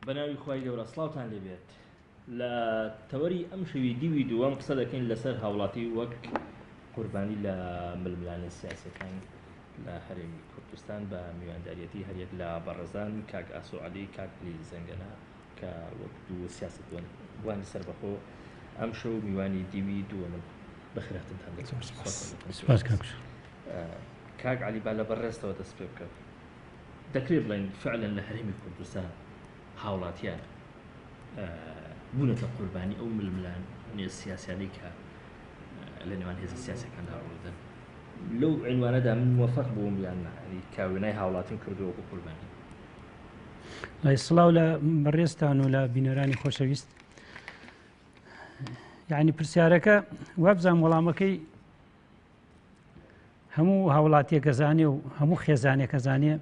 بەناوی خوای گەورە سڵاوتان لێبێت لە تەوەری ئەم شەوی دیوی دووەم قسە دەکەین لەسەر هاوڵاتی وەک قوربانی لە ململانێ سیاسەکان لە هەرێمی کوردستان بە میوانداریەتی هەریەک لە بەڕێزان کاک ئاسۆ عەلی کاک عەلی زەنگەنە کە وەک دوو سیاسەتوانی سەربەخۆ ئەم شەو میوانی دیوی دووەمن. بەخێرهاتنتان دەکەم. سپاس کاک. کاک عەلی با لە بەڕێزتەوە دەست پێ بکەم. دەکرێت بڵێین فعلەن لە هەرێمی کوردستان هاوڵاتیان بوونەتە قوربانی ئەو ململانێ سیاسیانەی کە لە نێوان هێزە سیاسەکاندا ڕوودەن؟ لەو عنوانەدا من موفق بووم یان نا؟ یعنی کە وێنای هاوڵاتیم کردووە وەکو قوربانی. سڵاو لە بەڕێزتان و لە بینەرانی خۆشەویست. یعنی پرسیارەکە وابزانم وەڵامەکەی هەموو هاوڵاتیەکە زانێ و هەموو خێزانێکە زانێ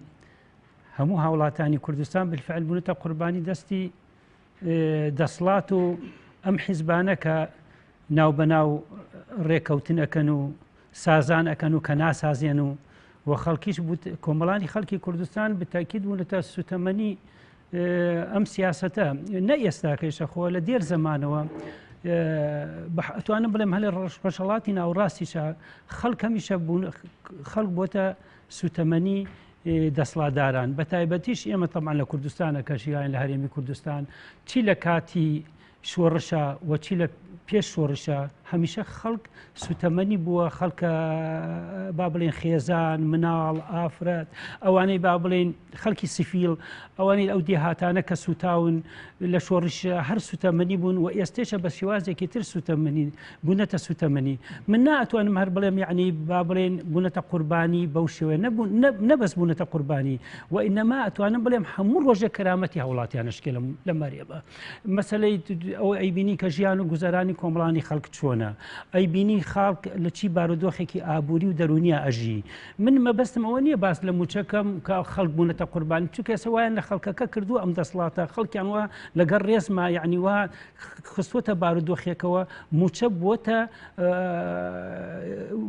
هەموو هاوڵاتانی کوردستان بالفعل بوونەتە قوربانی دەستی دەسڵات و ئەم حیزبانە کە ناو بەناو ڕێکەوتن ئەەکەن و سازان ئەەکەن و کە ناسازێن و و خەڵکیش کۆمەڵانی خەڵکی کوردستان بتاکیید بوونەتە سوتەمەنی ئەم سیاسەتە نە ئێستاکەیشە خۆ لە دێر زەمانەوە ئەتوانم بڵێم هەلێ ڕۆژهەڵاتی ناوڕاستیشە خەڵک هەمیشە بوون خەڵک بۆتە سوتەمەنی دەسڵاتداران بە تایبەتیش ئێمە تەمان لە کوردستانە کە ژیان لە هەرێمی کوردستان چی لە کاتی شۆڕشە و چی لە پێش شۆڕشە هەمیشە خەڵک سوتەمەنی بووە خەڵکە با بڵێن خێزان مناڵ ئافرەت ئەوانەی با بڵێن خەڵکی سفیل ئەوانەی ئەو دێهاتانە کە سوتاون لە شۆڕش هەر سوتەمەنی بوون و ئێستێشە بە شێوازێکی تر سوتەمەنی بوونەتە سوتەمەنی من ناتوانم هەر بڵێم یعنی با بڵێن بوونەتە قوربانی بەو شێوەیە نەبوون نەبەس بوونەتە قوربانی و ئینەما ئەتوانم بڵێم هەموو ڕۆژێک کەرامەتی هاوڵاتیانە شکێ لە مەرێبە مەسەلەی ئەوە ئەیبینی کە ژیان و گوزەرانی کۆمەڵانی خەڵک چۆنە ئەیبینی خاڵک لە چی بارودۆخێکی ئابووری و دەرونیا ئەژی من مەبەستم ئەوە نییە باس لە موچەکەم کە خەڵک بوونەتە قوربانی چونکە ئێستا وایان لە خەڵکەکە کردووە ئەم دەسڵاتە خەڵکیان وا لەگەڵ ڕێزما یعنی وا خستووەتە بارودۆخێکەوە موچە بووەتە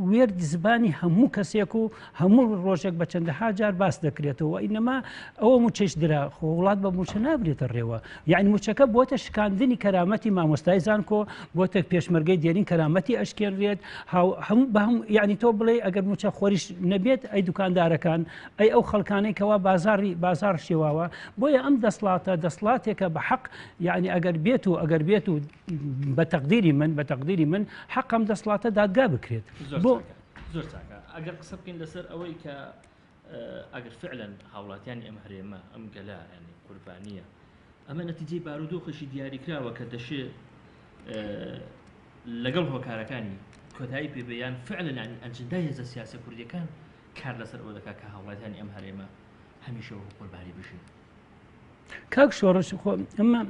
وێردی زبانی هەموو کەسێک و هەموو ڕۆژێک بە چەندەها جار باس دەکرێتەوە ئینەما ئەوە موچەش درا خۆ وڵات بە موچە نابرێتە ڕێوە یعنی موچەکە بۆتە شکاندنی کەرامەتی مامۆستای زانکۆ بۆتە پێشمەرگەی دێرین کەرامەتی ئەشکێنرێت هەموو بە هەموو یعنی تۆ بڵێ ئەگەر موچە خۆریش نەبێت ئەی دوکاندارەکان ئەی ئەو خەڵکانەی کەوا بازاری بازار شێواوە بۆیە ئەم دەسڵاتە دەسڵاتێکە بە حەق یعنی ئەگەر بێت و ئەگەر بێت و بە تەقدیری من بە تەقدیری من حەقم دەسڵاتە دادگا بکرێت بۆ زۆر چاکە ئەگەر قسە بکەین لەسەر ئەوەی کە ئەگەر فعلەن هاوڵاتیانی ئەم هەرێمە ئەم گەلە ینی قوربانیە ئەمە نەتیجەی بارودۆخێکی دیاریکراوە کە دەشێ لەگەڵ هۆکارەکانی کۆتایی پێ بێ یان فعلەن ینی ئەجندای هێزە سیاسە کوردیەکان کار لەسەر ئەوە دەکات کە هاوڵاتیانی ئەم هەرێمە هەمیشە وەکو قوربانی بژین. کاک شۆڕش خۆ ئەمە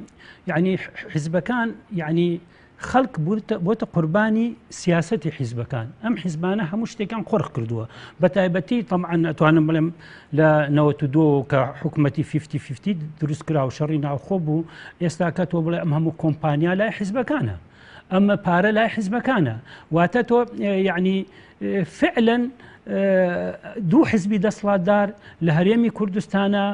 یعنی حیزبەکان یعنی خەڵک بۆتە قوربانی سیاستی حیزبەکان ئەم حیزبانە هەموو شتێکیان قۆرخ کردووە بە تایبەتی طبعا ئەتوانم بڵێم لە 92 کە حکوومەتی 50-50 دروست کرا و شەڕی ناوخۆ بوو ئێستا کە تۆ بڵێ ئەم هەموو کۆمپانیا لای حیزبەکانە ئەمە پارە لای حیزبەکانە واتە تۆ یعنی فعلا دوو حزبی دەسڵاتدار لە هەرێمی کوردستانە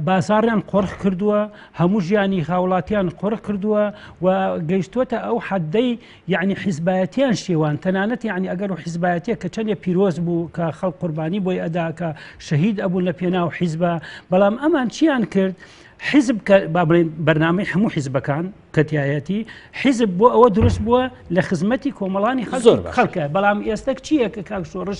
بازاڕیان قۆرخ کردووە هەموو ژیانی هاوڵاتیان قۆرخ کردووە و گەیشتووەتە ئەو حەدەی یعنی حیزبایەتیان شێوان تەنانەت یعنی ئەگەر و حیزبایەتیە کە چەندێ پیرۆز بوو کە خەڵک قوربانی بۆی ئەدا کە شەهید ئەبوون لە پێناو حیزبە بەڵام ئەمان چیان کرد حیزب کە با بڵێن بەرنامەی هەموو حیزبەکان کە تایەتی حیزب بۆ ئەوە دروست بووە لە خزمەتی کۆمەڵانی زۆر خەڵکە بەڵام ئێستا چییە کە کاک شۆڕش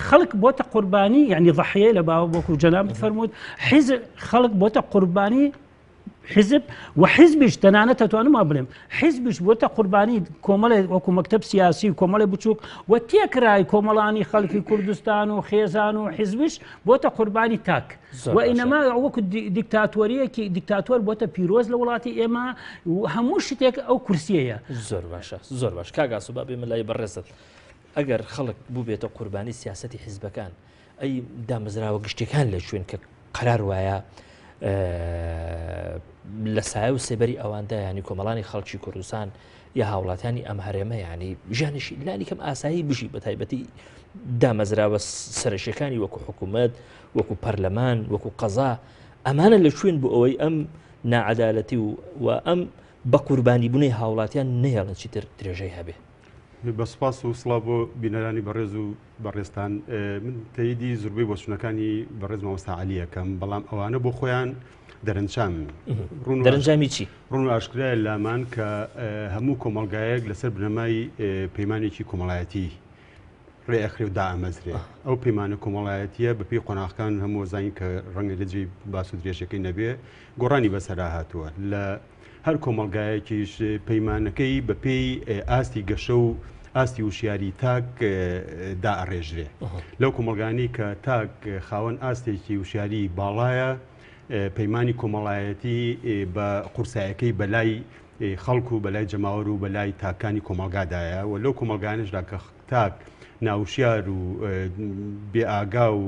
خەڵک بۆتە قوربانی یعنی ضحیە لە باوە بۆکو جەناب فەرمووت حیزب خەڵک بۆتە قوربانی حزب و حزبیش تەنانەت ئەتوانم وا بڵێم حزبیش بۆتە قوربانی کۆمەڵێک وەکو مەکتب سیاسی و کۆمەڵی بچووک و تێکرای کۆمەڵانی خەڵکی کوردستان و خێزان و حزبش بۆتە قوربانی تاک و ئینەما وەکو دیکتاتۆریەکی دیکتاتۆر بۆتە پیرۆز لە وڵاتی ئێمە هەموو شتێک ئەو کورسیەیە. زۆر باشە زۆر باش کاک ئاسۆ با بێمە لای بەڕێزت ئەگەر خەڵک بووبێتە قوربانی سیاسەتی حیزبەکان ئەی دامەزراوە گشتیەکان لە کوێن کە قەرار وایە لە سایە و سێبەری ئەواندا ینی کۆمەڵانی خەڵکی کوردستان یا هاوڵاتیانی ئەم هەرێمە ینی ژیانیشی لانی کەم ئاسایی بژی بە تایبەتی دامەزراوە سەرەکیەکانی وەکو حکوومەت وەکو پەرلەمان وەکو قەزا. ئەمانە لە کوێن بۆ ئەوەی ئەم ناعەدالەتی و و ئەم بە قوربانی بوونەی هاوڵاتیان نەهێڵن چیتر درێژەی هەبێ؟ بە سوپاس و سڵاو بۆ بینەرانی بەڕێز و بەڕێزتان. من تەیدی زوربەی بۆچوونەکانی بەڕێز مامۆستا عەلی ئەکەم، بەڵام ئەوانە بۆ خۆیان دەرەنجامن. ڕوون و دەرەنجامی چی؟ ڕوون و ئاشکرایە لامان کە هەموو کۆمەڵگایەک لەسەر بنەمای پەیمانێکی کۆمەڵایەتی ڕێ ئەخرێ و دائەمەزرێ. ئەو پەیمانە کۆمەڵایەتییە بەپێی قۆناغەکان هەموو ئەزانین کە ڕەنگە لە جێی باس و درێژەکەی نەبێ، گۆڕانی بەسەرا هاتووە. لە هەر کۆمەڵگایەکیش پەیمانەکەی بەپێی ئاستی گەشە و ئاستی وشیاری تاک دائەڕێژرێ. لەو کۆمەڵگانەی کە تاک خاوەن ئاستێکی وشیاری باڵایە، پەیمانی کۆمەڵایەتی بە قورسایەکەی بەلای خەڵک و بەلای جەماوەر و بەلای تاکانی کۆمەڵگادایە و لەو کۆمەڵگانەشدا کە تاک ناوشیار و بێ ئاگا و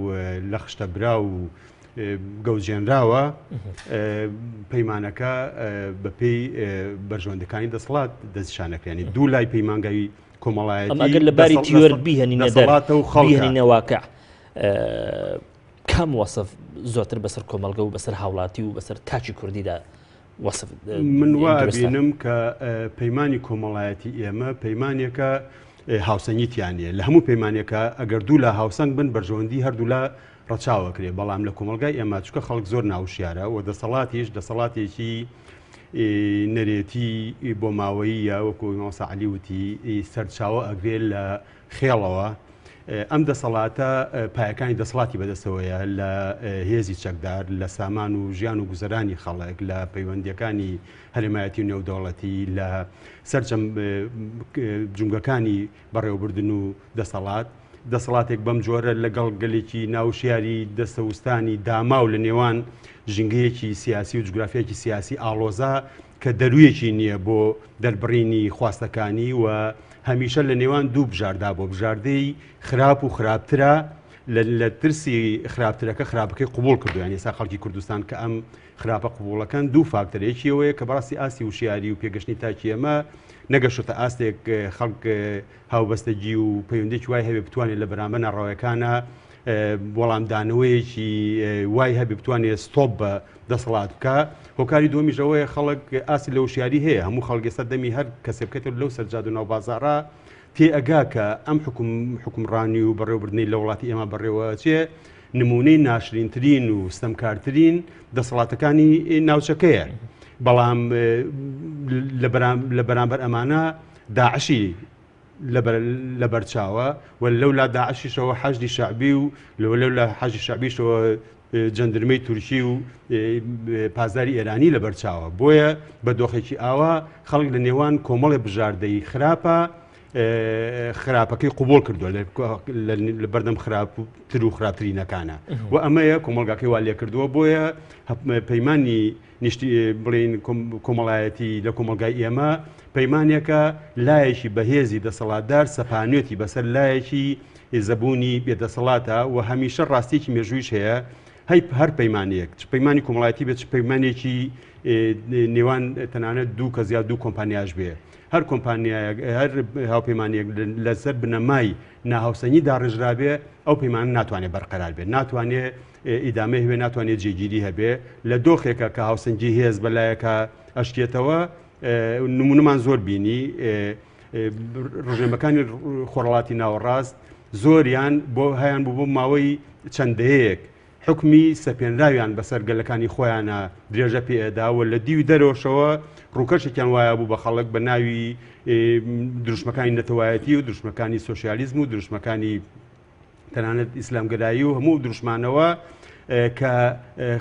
لەخشتەبراو و گەوجێنراوە، پەیمانەکە بەپێی بەرژەوەندەکانی دەسەڵات دەستنیشانەکرێنی دوو لای پەیمانگای کۆمەڵایەتی ئەگەر لە باری تیۆر بیهێنینە دەسەڵاتە و خەڵکە واقع کام وەسف زۆرتر بەسەر کۆمەڵگە و بەسەر هاوڵاتی و بەسەر تاکی کوردیدا وەسف من وا ئەبینم کە پەیمانی کۆمەڵایەتی ئێمە پەیمانێکە هاوسەنگی تیا نییە. لە هەموو پەیمانێکە ئەگەر دوو لا هاوسەنگ بن بەرژەوەندی هەردوولا ڕەچاو ئەکرێ، بەڵام لە کۆمەڵگای ئێمە چونکە خەڵک زۆر ناوشیارە و دەسەڵاتیش دەسەڵاتێکی نەرێتی بۆماوەییە وەکو مامۆستا عەلی وتی سەرچاوە ئەگرێ لە خێڵەوە ئەم دەسەڵاتە پایەکانی دەسەڵاتی بەدەستەوەیە لە هێزی چەکدار، لە سامان و ژیان و گوزەرانی خەڵک، لە پەیوەندییەکانی هەرێمایەتی و نێودەوڵەتی، لە سەرجەم جومگەکانی بەڕێوەبردن و دەسەڵات. دەسەڵاتێک بەم جۆرە لەگەڵ گەلێکی ناوشیاری دەستەوستانی داماو لە نێوان ژینگەیەکی سیاسی و جوگرافیایەکی سیاسی ئاڵۆزا کە دەروویەکی نییە بۆ دەربڕینی خواستەکانی و هەمیشە لە نێوان دوو بژاردا بۆ بژاردەی خراپ و خراپترە لە ترسی خراپترەکە خراپەکەی قوبول کردو یان ئێستا خەڵکی کوردستان کە ئەم خراپە قوبوڵەکەن دوو فاکتەر یەکی ئەوەیە کە بەڕاستی ئاستی وشیاری و پێگەشتنی تاکی ئێمە نەگەشتە ئاستێک خەڵک هاوبەستەگی و پەیوەندێکی وای هەبێ بتوانێت لە بەرامبەر ناڕەوایەکانە وەڵامدانەوەیەکی وای هەبێ بتوانێت ستۆپ بە دەسەڵات بکە. هۆکاری دووەمیش ئەوەیە خەڵک ئاستی لە وشیاری هەیە، هەموو خەڵک ئێستا دەمی هەر کەسێ بکەێتەوە لەو سەرجاد و ناو بازاڕە تێ ئەگا کە ئەم حکوم حکومڕانی و بەڕێوەبردنەی لە وڵاتی ئێمە بەڕێوەچێ نمونەی ناشرینترین و ستەمکارترین دەسەڵاتەکانی ناوچەکەیە. بەڵام لە بەرامبەر ئەمانە داعشی لەبەرچاوە و لەولا داعشیشەوە حەشدی شەعبی و لەولا حەشدی شەعبیشەوە جەندرمەی تورکی و پاسداری ئێرانی لەبەرچاوە. بۆیە بە دۆخێکی ئاوا خەڵک لە نێوان کۆمەڵێ بژاردەی خراپە خراپەکەی قوبول کردووە لە بەردەم خراپتر و خراپترینەکانە و ئەمەیە کۆمەڵگاکەی وا لێکردووە. بۆیە پەیمانی نیشتی بڵێین کۆمەڵایەتی لە کۆمەڵگای ئێمە پەیمانێکە لایەکی بەهێزی دەسەڵاتدار سەپانوێتی بەسەر لایەکی زەبوونی بێدەسەڵاتە و هەمیشە ڕاستیەکی مێژوویش هەیە هەی هەر پەیمانێک چ پەیمانی کۆمەڵایەتی بێت چ پەیمانێکی نێوان تەنانەت دوو کەس یا دوو کۆمپانیاش بێ هەر کۆمپانیایەک هەر هاوپەیمانیەک لەسەر بنەمای ناهاوسەنگی داڕێژرابێ ئەو پەیمانە ناتوانێت بەرقەرار بێت ناتوانێت ئیدامەی هەبێ ناتوانێت جێگیری هەبێ لە دۆخێکە کە هاوسەنگی هێز بەلایەکە ئەشکێتەوە نمونەمان زۆر بینی ڕژێمەکانی خۆڕڵاتی ناوەڕاست زۆریان بۆ هەیان بوو بۆ ماوەی چەند دەیەک حکمی سەپێنراویان بەسەر گەلەکانی خۆیانە درێژە پێدا و لە دیوی دەرۆشەوە ڕووکەشێکیان وایە بوو بە خەڵک بە ناوی دروشمەکانی نەتەوایەتی و دروشمەکانی سۆسیالیزم و دروشمەکانی تەنانەت ئیسلامگەرایی و هەموو دروشمانەوە کە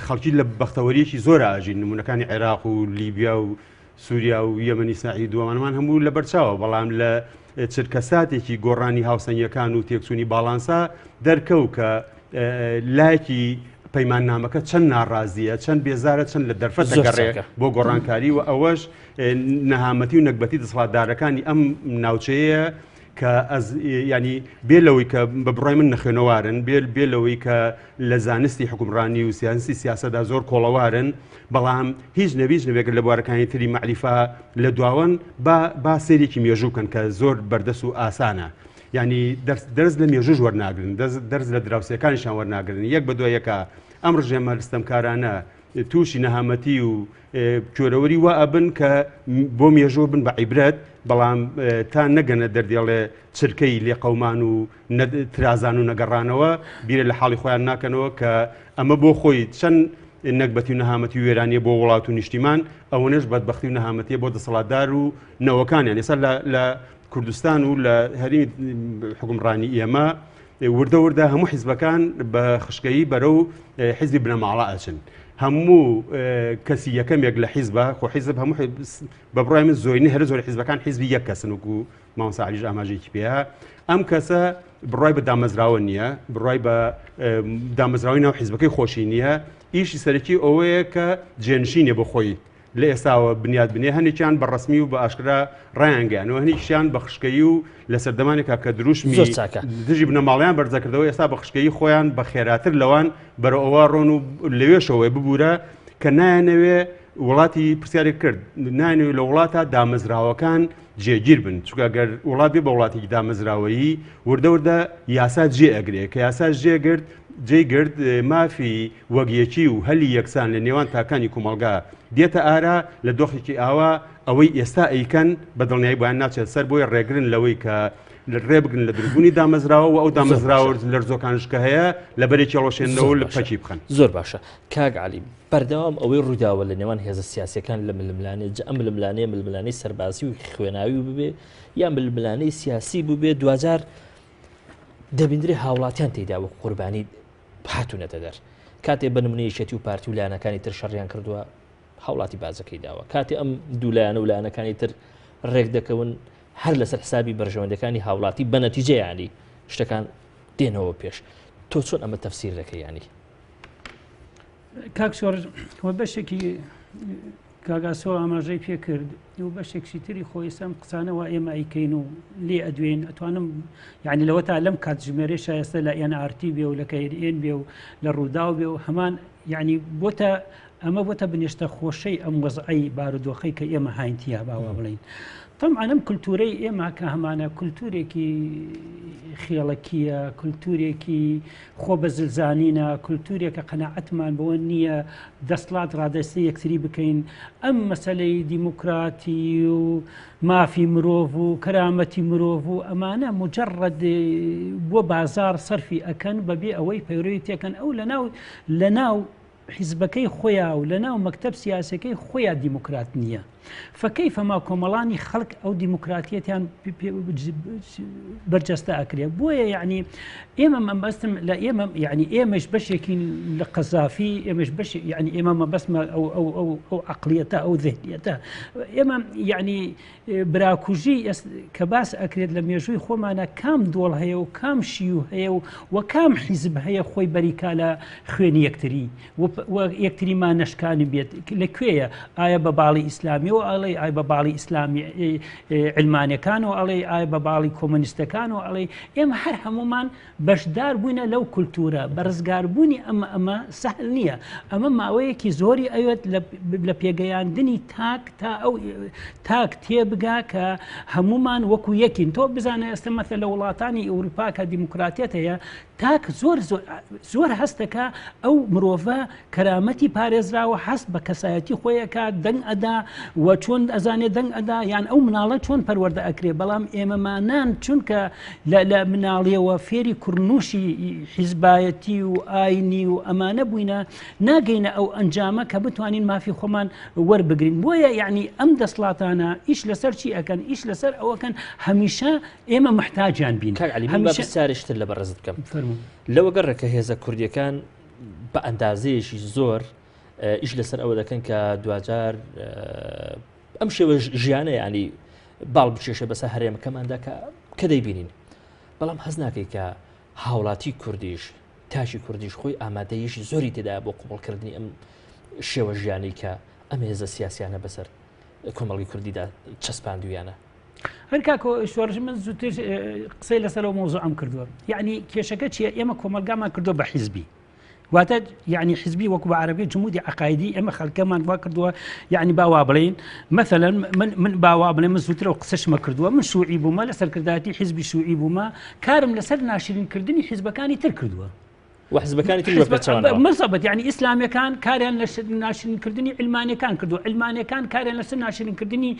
خەڵکی لە بەختەوەریەکی زۆر ئاژین نمونەکانی عێراق و لیبیا و سووریا و یەمەنی ساعی دووانمان هەموو لە بەرچاوە بەڵام لە چرکەساتێکی گۆڕانی هاوسەنگیەکان و تێکچوونی باڵانسا دەرکەو کە لایەکی پەیماننامەکە چەند ناڕازیە چەند بێزارە چەند لە دەرفەت دەگەڕێ بۆ گۆڕانکاری و ئەوەش نەهامەتی و نەگبەتی دەسەڵاتدارەکانی ئەم ناوچەیە کە ئەز یانی بێ لەوەی کە بە بڕای من نەخوێنەوارن بێ بێ لەوەی کە لە زانستی حکومڕانی و سیانسی سیاسەدا زۆر کۆڵەوارن بەڵام هیچ نەبیچ نەبێت لە بوارەکانی تری مەعریفە لە دواوەن با با سەیرێکی مێژوو بکەن کە زۆر بەردەست و ئاسانە یعنی دەرس دەرس لە مێژوش وەرناگرن دەرس دەرس لە دراوسێکانیشان وەرناگرن یەک بە دوای یەکە ئەم ڕژێمە ستەمکارانە تووشی نەهامەتی و کوێرەوەری وا ئەبن کە بۆ مێژوو بن بە عیبرەت، بەڵام تا نەگەنە دەردێڵێ چرکەی لێقەومان و ترازان و نەگەڕانەوە بیرە لە حاڵی خۆیان ناکەنەوە کە ئەمە بۆ خۆی چەند نەگبەتی و نەهامەتی و وێرانیە بۆ وڵات و نیشتیمان، ئەوەنەش بەدبەختی و نەهامەتیە بۆ دەسەڵاتدار و نەوەکانیان. ئێستا لە کوردستان و لە هەرێمی حوکمڕانی ئێمە وردە وردە هەموو حیزبەکان بە خشکەیی بەرەو حیزبی بنەماڵە ئەچن. هەموو کەسی یەکەمێک لە حیزبە، خۆ حیزب هەموو بە بڕای من زۆرینەی هەرە زۆری حیزبەکان حیزبی یەک کەسن، وەکو مامۆستا عەلیش ئاماژەیەکی پێیە. ئەم کەسە بڕای بە دامەزراوە نییە، بڕای بە دامەزراوەی ناو حیزبەکەی خۆشی نییە. ئیشی سەرەکی ئەوەیە کە جێنشینێ بۆ خۆی لە ئێستاوە بنیات بنێ. هەنێکیان بە ڕەسمی و بە ئاشکرا ڕایانگەیانەوە، هەنێکیشیان بە خشکەیی و لە سەردەمانێکا کە دروشمی زۆر چاکە. دژی بنەماڵەیان بەرزەکردەوە، ئێستا بە خشکەیی خۆیان بە خێراتر لەوان بەرەو ئەوە ڕۆن و لەوێشەوە ببوورە کە نایانەوێ وڵاتی پرسیارێک کرد، نایانەوێ لە وڵاتە دامەزراوەکان جێگیر بن، چونکە گەر وڵات بێ بە وڵاتێکی دامەزراوەیی وردە وردە یاسا جێ ئەگرێ، کە یاسا جێگرت جێی گرت مافی وەک یەکی و هەلی یەکسان لە نێوان تاکانی کۆمەڵگا دێتە ئارا. لە دۆخێکی ئاوا ئەوەی ئێستا ئەیکەن بە دڵنیایی بۆیان ناچێت سەر، بۆیە ڕێگرن لەوەی کە ڕێبگرن لە دروستبوونی دامەزراوە و ئەو دامەزراوە لەرزۆکانش کە هەیە لە بەرێکی هەڵوەشێنەوە لە پەکی بخەن. زۆر باشە کاک عەلی، بەردەوام ئەوەی ڕوویداوە لە نێوان هێزە سیاسیەکان لە ململانێ، جا ئەم ململانێ ململانێی سەربازی و خوێناوی ببێ یا ململانێی سیاسی ببێ، دواجار دەبیندرێ هاوڵاتیان تێیدا وەک قوربانی هاتوونەتە دەر. کاتێ بە نمونە یەکێتی و پارتی و لایەنەکانی تر شەڕیان کردووە، هاوڵاتی باجەکەی داوە. کاتێ ئەم دوو لایەنە و لایەنەکانی تر ڕێک دەکەون هەر لەسەر حسابی بەرژەوەندەکانی هاوڵاتی بە نەتیجە یانی شتەکان دێنەوە پێش. تۆ چۆن ئەمە تەفسیر دەکەی یانی؟ کاک شۆڕش وە بەشێکی کاک ئاسۆ ئاماژەی پێکرد و بەشێکشی تری خۆ ئێستا ئەم قسانە وا ئێمە ئەیکەین و لێ ئەدوێین ئەتوانم یعنی لەوە تا لەم کاتژمێرەی شایستە لە NRT بێ و لە KNN بێ و لە ڕووداو بێ و هەمان یعنی بۆتە ئەمە بۆتە بنێشتە خۆشەی ئەم وەزعەی بارودۆخەی کە ئێمە هاین تیا باوا بڵین تەبعەن ئەم کولتوورەی ئێمە کە هەمانە کولتوورێکی خێڵەکییە، کولتوورێکی خۆ بە زلزانینە، کولتوورێکە قەناعەتمان بەوە نییە دەسڵات ڕادەستی یەکتری بکەین. ئەم مەسەلەی دیموکراتی و مافی مرۆڤ و کەرامەتی مرۆڤ و ئەمانە مجرد بۆ بازاڕ سەرفی ئەکەن بەبێ ئەوەی پەیڕەوی تێکەن. ئەو لەناو لەناو حیزبەکەی خۆیا و لەناو مەکتەب سیاسەکەی خۆیا دیموکرات نییە فەکەیفەما کۆمەڵانی خەڵک ئەو دیموکراتیەتیان بەرجەستە ئەکرێ بۆیە یعنی ئێمە مەبەستم لە ئێمە یعنی ئێمەش بەشێکین لە قەزافی ئێمەش بەش یعنی ئێمە مەبەستمە ئەو ئەو ئەو ئەو عقلیەتە ئەو ذهنیەتە ئێمە یعنی براکوژی کە باس ئەکرێت لە مێژووی خۆمانە کام دۆڵ هەیە و کام شیو هەیە و و کام حیزب هەیە خۆی بەریکا لە خوێنی یەکتری و یەکتریمان نەشکانی بێت لە کوێیە ئایا بە باڵی ئیسلامی و ئەڵێ ئای بە باڵی ئیسلامی علمانەکان و ئەڵێ ئای بە باڵی کۆمۆنیستەکان و ئەڵێ ئێمە هەر هەمومان بەشدار بووینە لەو کولتوورە، بە ڕزگاربوونی ئەمە ئەمە سەهل نییە، ئەمە ماوەیەکی زۆری ئەوێت لە پێگەیاندنی تاک تا ئەو تاک تێبگا کە هەمومان وەکو یەکین. تۆ بزانە ئێستا مەسە لە وڵاتانی ئەوروپا کە دیموکراتیەت هەیە تاک زۆر زۆر هەستەکە ئەو مرۆڤە کەرامەتی پارێزراوە هەست بە کەسایەتی خۆی ئەکات دەنگ ئەدا و چۆن ئەزانێ دەنگ ئەدا یان ئەو مناڵە چۆن پەروەردە ئەکرێ بەڵام ئێمەمانان چونکە لە مناڵیەوە فێری کوڕنووشی حیزبایەتی و ئاینی و ئەمانە بووینە ناگەینە ئەو ئەنجامە کە بتوانین مافی خۆمان وەربگرین بۆیە یعنی ئەم دەسڵاتانە ئیش لەسەر چی ئەکەن ئیش لەسەر ئەوەکەن هەمیشە ئێمە محتاجیان بین کاک عەلی من با پرسیارێکی تر لە بەڕێزت بکەم لەوە گەڕێ کە هێزە کوردیەکان بە ئەندازەیەکی زۆر ئیش لەسەر ئەوە دەکەن کە دواجار ئەم شێوە ژیانە ینی باڵ بچێشە بەسەر هەرێمەکەماندا کە کە دەیبینین بەڵام هەز ناکەی کە هاوڵاتی کوردیش تاکی کوردیش خۆی ئامادەیشی زۆری تێدا بۆ قوبڵکردنی ئەم شێوە ژیانی کە ئەم هێزە سیاسیانە بەسەر کۆمەڵی کوردیدا چەسپاندویانە. هەر کاکۆ شۆڕش من زووتر قسەی لەسەر ئەو مەوزوعەم کردووە یعنی کێشەکە چییە ئێمە کۆمەلگامان کردووە بە حیزبی واتە یعنی حزبی وەکو بە عربی جمودی عقایدی ئێمە خەڵکەمان وا کردووە یعنی باوا بڵین مثلا من من باوا بڵێ من زووترەوە قسەشمە کردووە من شوعی بوومە لە سەرکردایەتی حزبی شوعی بوومە کارم لەسەر ناشرینکردنی حزبەکانی تر کردووە. و حزبەکانی تریش بە پێچەوانەوە. مزەبت یعنی ئیسلامیەکان کاریان لە ناشرینکردنی علمانیەکان کردو، علمانیەکان کاریان لەسەر ناشرینکردنی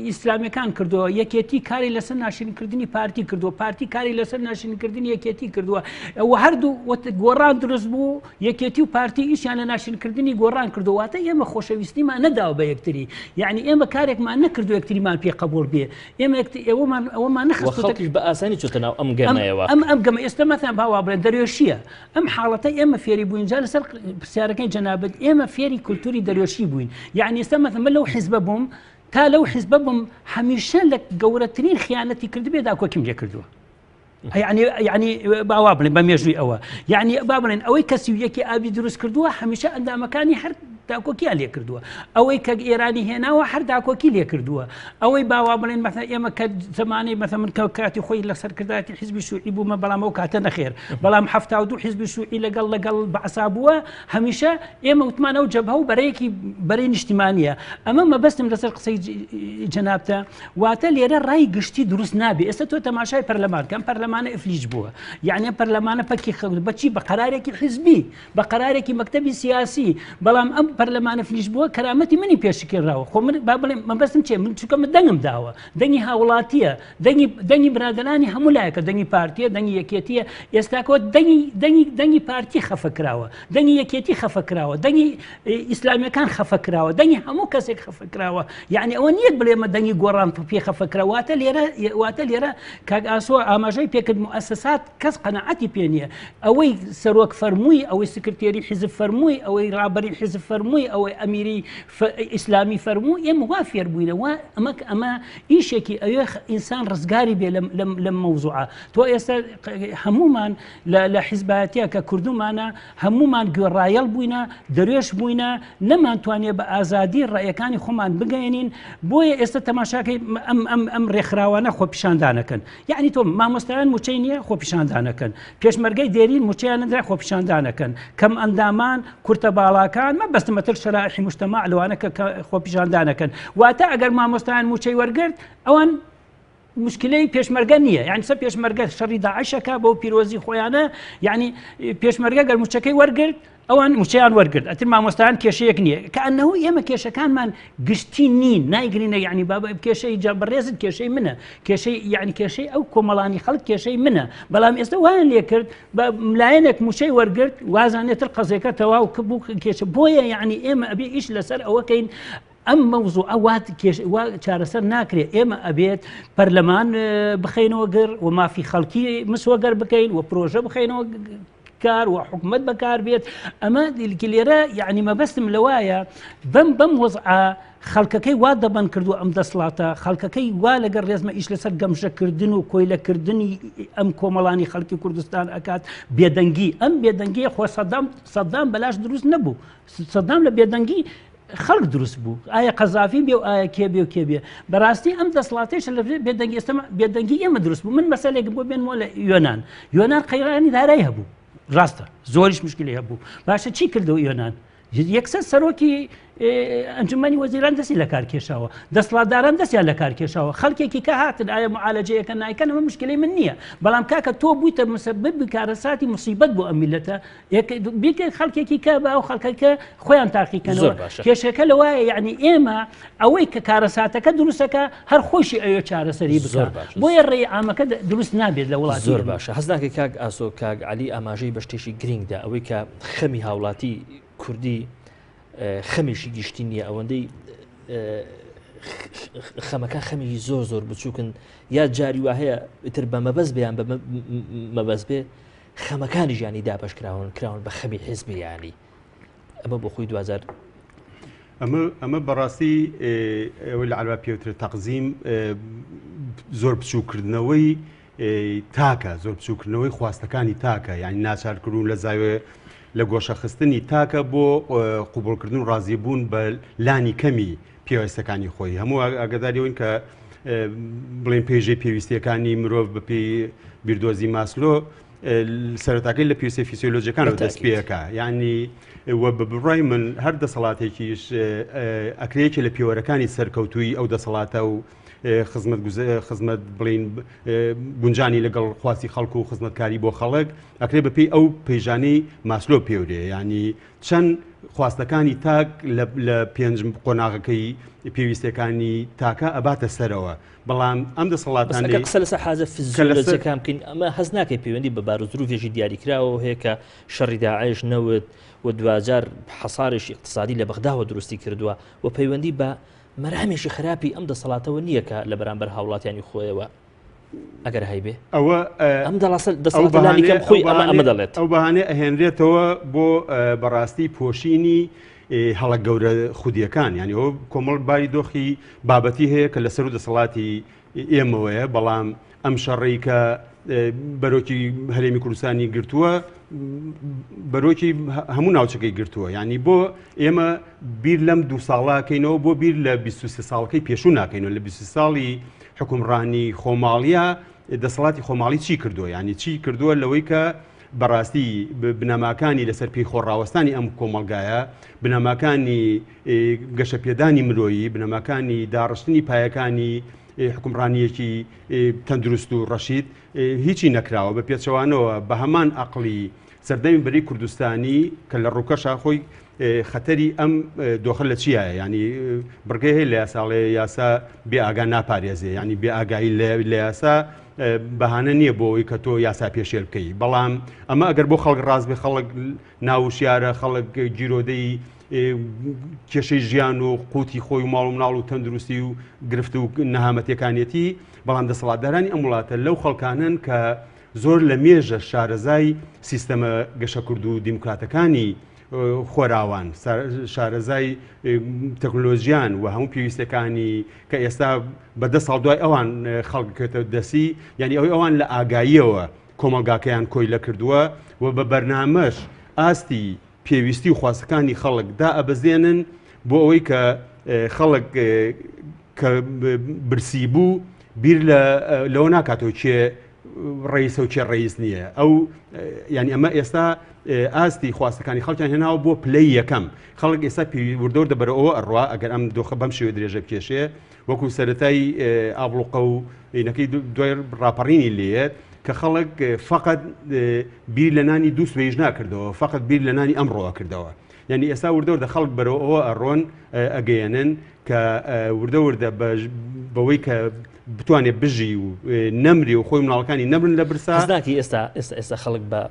ئیسلامیەکان کردووە، یەکێتی کاری لەسەر ناشرینکردنی پارتی کردووە، پارتی کاری لەسەر ناشرینکردنی یەکێتی کردووە و هەردوو گۆڕان دروست بوو، یەکێتی و پارتی ئیشیان لە ناشرینکردنی گۆڕان کردووە. واتە ئێمە خۆشەویستیمان نەداوە بە یەکتری، یعنی ئێمە کارێکمان نەکردو یەکتریمان پێ قبوڵ بێ، ئێمە ئێوەمان ئەوەمان نەخستووەتە خەڵکیش بە ئاسانی چۆتە ناو ئەم گەمەیەوە. ئەم گەمە ئێستا مەثەن با وا بڵێن دەروێشییە. ئەم حاڵەتە ئێمە فێری بووین، جا لەسەر پرسیارەکەی جەنابت ئێمە فێری کولتوری دەروێشی بووین. یعنی ئێستا مەثەن من لەو حیزبە بووم، تا لەو حیزبە بووم هەمیشە لە گەورەترین خیانەتی کردبێ داکۆکیم لێ کردووە. یعنی با وا بڵێن بە مێژووی ئەوە، یعنی با بڵێن ئەوەی کەسی و یەکی ئابی دروست کردووە هەمیشە ئەندامەکانی هەر داکۆکیان لێ کردووە، ئەوەی کە ئێرانی هێناوە هەر داکۆکی لێ کردووە، ئەوەی باوا بڵێن مەثەن ئێمە کە زمانەی مەثەن من کە کاتی خۆی لە سەرکردایەتی حیزبی شوعی بوومە، بەڵام ئەو کاتە نەخێر، بەڵام 72 حیزبی شوعی لەگەڵ بەعسا بووە، هەمیشە ئێمە وتمان ئەو جەبهە و بەرەیەکی بەرەی نیشتیمانیە. ئەمە مەبەستم لەسەر قسەی جەنابتە، واتە لێرە ڕای گشتی دروست نابێ. ئێستا تۆ تەماشای پەرلەمان کەم، پەرلەمانە ئفلیج بووە، یعنی پەرلەمانە پەکی خەوت بەچی؟ بە قەرارێکی حیزبی، بە قەرارێکی مەکتەبی سیاسی، بەڵام ئەم پەرلەمانە فلیش بووە کەرامەتی منی پێشکێنراوە. خۆ من با بڵێم مەبەستم چییە؟ من چونکە من دەنگم داوە، دەنگی هاوڵاتیە، دەنگی برادەرانی هەموو لایەکە، دەنگی پارتیە، دەنگی یەکێتیە. ئێستاکەوە دەنگی پارتی خەفە کراوە، دەنگی یەکێتی خەفە کراوە، دەنگی ئیسلامیەکان خەفە کراوە، دەنگی هەموو کەسێک خەفە کراوە. یعنی ئەوە نییە بڵێ ئێمە دەنگی گۆڕان پێ خەفە کراوە. واتە لێرە کاک ئاسۆ ئاماژەی پێکرد، مؤسسات کەس قەناعەتی پێ نییە. ئەوەی سەرۆک فەرمووی، ئەوەی سکرتێری حیزب فەرمووی، ئەوەی ڕابەری حیزب فەرمووی، ئەوەی ئەمیری ئیسلامی فەرموو، ئێمە وا فێر بووینە. وا ئەمە ئیشێکی ئەوێ ئینسان ڕزگاری بێ لەم مەوزوعە. تۆ ئێستا هەمومان لە حیزبایەتیە کە کوردومانە، هەمومان گوێڕایەڵ بووینە، دەروێش بووینە، نەمانتوانێ بە ئازادی ڕەیەکانی خۆمان بگەێنین. بۆیە ئێستا تەماشاکەی ئەم ڕێکخراوانە خۆپیشاندانەکەن. یعنی تۆ مامۆستایان موچەی نییە خۆپیشاندانەکەن، پێشمەرگەی دێرین موچەیان نەدرا خۆپیشاندانەکەن، کەم ئەندامان، کورتە باڵاکان، مەبەستمەتر شەرائحی مجتەماع لەوانە کە خۆپیشاندانەکەن. واتە ئەگەر مامۆستایان موچەی وەرگرت ئەوان مشکلەی پێشمەرگە نییە، یعنی سە پێشمەرگە شەڕی داعشەکە بەو پیرۆزی خۆیانە، یعنی پێشمەرگە گەر موچەکەی وەرگرت ئەوان موچەیان وەرگرت، ئەتر مامۆستایان کێشەیەک نییە. کە ئەنەوە ئێمە کێشەکانمان گشتی نین، نایگرینە، یعنی بابا کێشەی بەڕێزت کێشەی منە، کێشەی یعنی کێشەی ئەو کۆمەڵانی خەڵک کێشەی منە. بەڵام ئێستا وایان لێ کرد بە لایەنێک موچەی وەرگرت وازانێتر قەزێکە تەواو کە بوو کێشە. بۆیە یعنی ئێمە ئەبێ ئیش لەسەر ئەوەکەین ئەم مەوزوعە وات وا چارەسەر ناکرێت. ئێمە ئەبێت پەرلەمان بخەینەوە گەر و مافی خەڵکی مسوەگەر بکەین و پرۆژە بخەینەوە کار و حکومت بەکار بێت. ئەمە لێرە یعنی مەبەستم لەوایە بەم وەزعە خەڵکەکەی وا دەبەن کردو ئەم دەسڵاتە خەڵکەکەی وا لەگەڵ ڕێزمە ئیش لەسەر گەمژەکردن و کۆیلەکردنی ئەم کۆمەڵانی خەڵکی کوردستان ئەکات. بێدەنگی، ئەم بێدەنگی خۆ سەدام بەلاش دروست نەبوو، سەدام لە بێدەنگی خەڵک دروست بوو. ئایا قەزافی بێ و ئایا کێ بێ و کێ بێ؟ بەڕاستی ئەم دەسڵاتێش لە بێدەنگی ئێستا بێدەنگی ئێمە دروست بوو. من مەسەلێک بۆ بێنمەوە لە یۆناان. یۆناان قەیرانی دارایی هەبوو، ڕاستە زۆریش مشکلی هەبوو. باشە چی کردەوە یۆناان؟ یەکسەر سەرۆکی ئەنجومەنی وەزیران دەستی لە کار کێشاوە، دەسڵاتداران دەستیان لە کار کێشاوە، خەڵکێکی کە هاتن ئایا معالەجەیەکە نایکەن، ئەمە مشکلەی من نییە. بەڵام کاکە تۆ بوویتە مسبب کارەساتی مصیبەت بۆ ئەم میلەتە، بیکە خەڵکێکی کە بە ئەو خەڵکەکە خۆیان تاقیکەنەوە. زۆر باشە. کێشەکە لەوایە یعنی ئێمە ئەوەی کە کارەساتەکە دروستەکە هەر خۆشی ئەوێ چارەسەری بکە. زۆر باشە. بۆیە ڕێی عامەکە دروست نابێت لە وڵاتی زۆر ئێمە. باشە. هەست ناکەی کاک ئاسۆ، کاک عەلی ئاماژەی بە شتێکی گرنگدا، ئەوەی کە خەمی هاوڵاتی کوردی خەمێکی گشتی نییە، ئەوەندەی خەمەکە خەمێکی زۆر زۆر بچووکن، یا جاری وا هەیە ئیتر بە مەبەست بێ یان بە مەبەست بێ خەمەکانی ژیانی دابەش کراون بە خەمی حیزبی. یانی ئەمە بۆ خۆی دوجار ئەمە بەڕاستی، ئەوەی لە عەرەبا پێوترێت تەقزیم، زۆر بچووکردنەوەی تاکە، زۆر بچووکردنەوەی خواستەکانی تاکە، یعنی ناچارکردن لە زاوێ لە گۆشەخستنی تاکە بۆ قوبڵکردن و ڕازیبوون بە لانی کەمی پێویستەکانی خۆی. هەموو ئاگاداریەوەین کە بڵێن پێژەی پێویستیەکانی مرۆڤ بە پێی بیردۆزی ماسلۆ سەرەتاکەی لە پێویستە فیسیۆلۆژیەکانەوە دەست پێەکە. یعنی وە بە بڕای من هەر دەسەڵاتێکیش ئەکرێکی لە پێوەرەکانی سەرکەوتووی ئەو دەسەڵاتە و خزمەت خزمەت بڵین گونجانی لەگەڵ خواستی خەڵک و خزمەتکاری بۆ خەڵک ئەکرێ بەپێی ئەو پەیژانەی ماسلۆ پێورێ ینی چەند خواستەکانی تاک لە پێنج قۆناغەکەی پێویستەکانی تاکە ئەباتە سەرەوە بەڵام ئەم دەسەڵاتانەی قسە لەسەر حاجە فزیۆلۆجیەکان بکەین ئەمە هەست ناکەی پەیوەندی بە بارودروفێکی دیاریکراوە هەیە کە شەڕی داعش نەوت و دواجار حەسارێکی ئیقتسادی لە بەغداوە دروستی کردووە و پەیوەندی بە مەرامێکی خراپی ئەم دەسەڵاتەوە نییە کە لە بەرامبەر هاوڵاتیانی خۆیەوە ئەگەر هەیبێ ئەوە ئەم دەسەڵاتە لانی کەم خۆی ئەمە ئەمە دەڵێت ئەو بەهانەیە ئەهێنرێتەوە بۆ بەڕاستی پۆشینی هەڵە گەورە خودیەکان یعنی ئەو کۆمەڵ باری دۆخی بابەتی هەیە کە لەسەر و دەسەڵاتی ئێمەوەیە بەڵام ئەم شەڕەی کە بەرۆکی هەرێمی کوردستانی گرتووە بەرۆکی هەموو ناوچەکەی گرتووە ینی بۆ ئێمە بیر لەم دو ساڵاکەینەوە بۆ بیر لە 23 ساڵەکەی پێشوو ناکەینەوە لە 23 ساڵی حکومڕانی خۆماڵیە دەسەڵاتی خۆماڵی چی کردووە ینی چی کردووە لەوەی کە بەڕاستی بنەماکانی لەسەر پێی خۆڕاوەستانی ئەم کۆمەڵگایە بنەماکانی گەشەپێدانی مرۆیی بنەماکانی داڕشتنی پایەکانی حکومڕانیەکی تەندروست و ڕەشید هیچی نەکراوە بە پێچەوانەوە بە هەمان ئەقلی سەردەمی بەری کوردستانی کە لە ڕووکەشا خۆی خەتەری ئەم دۆخە لە چیایە ینی بڕگەی هەیە لە یاساڵێ یاسا بێ ئاگا ناپارێزێ ینی بێ ئاگایی لە یاسا بەهانە نییە بۆ ئەوەی کە تۆ یاسا پێشێل بکەی بەڵام ئەمە ئەگەر بۆ خەڵک ڕاست بێ خەڵک ناوشیارە خەڵک گیرۆدەی کێشەی ژیان و قوتی خۆی و ماڵ و مناڵ و تەندروستی و گرفت و نەهامەتەکانیەتی بەڵام دەسەڵاتدارانی ئەم وڵاتە لەو خەڵکانن کە زۆر لە مێژە شارەزای سیستەمە گەشەکرد و دیموکراتەکانی خۆراوان شارەزای تەکنۆلۆژیان و هەموو پێویستەکانی کە ئێستا بە دە ساڵ دوای ئەوان خەڵکێتە دەسی یعنی ئەوەی ئەوان لە ئاگاییەوە کۆمەڵگاکەیان کۆیلە کردووە و بە بەرنامەش ئاستی پێویستی و خواستەکانی خەڵک دائەبەزێنن بۆ ئەوەی کە خەڵک کە برسی بوو بیر لەوە ناکاتەوە کێ ڕئیسە و کێ ڕئیس نییە ئەو یعنی ئەمە ئێستا ئاستی خواستەکانی خەڵکیان هێناوە بۆ پلەی یەکەم خەڵک ئێستا پێوی وردەوردە بەرەو ئەوە ئەڕوا ئەگەر ئەم دۆخە بەم شێوە درێژە بکێشێ وەکو سەتای ئابڵوقە و اینەکەی دوای ڕاپەڕینی لێت کە خەڵک فقط بیر لە نانی دوو سوێژ ناکردەوە فقط بیر لە نانی ئەمڕۆ کردەوە یعنی ئێستا وردەوردە خەڵک بەرەو ئەوە ئەڕۆن ئەگەیەنن کە وردە وردە بەوەی کە بتوانێت بژی و نەمری و خۆی مناڵەکانی نەمرن لە برسا ناکی ئێستا ئێستا ئێستا خەڵک بە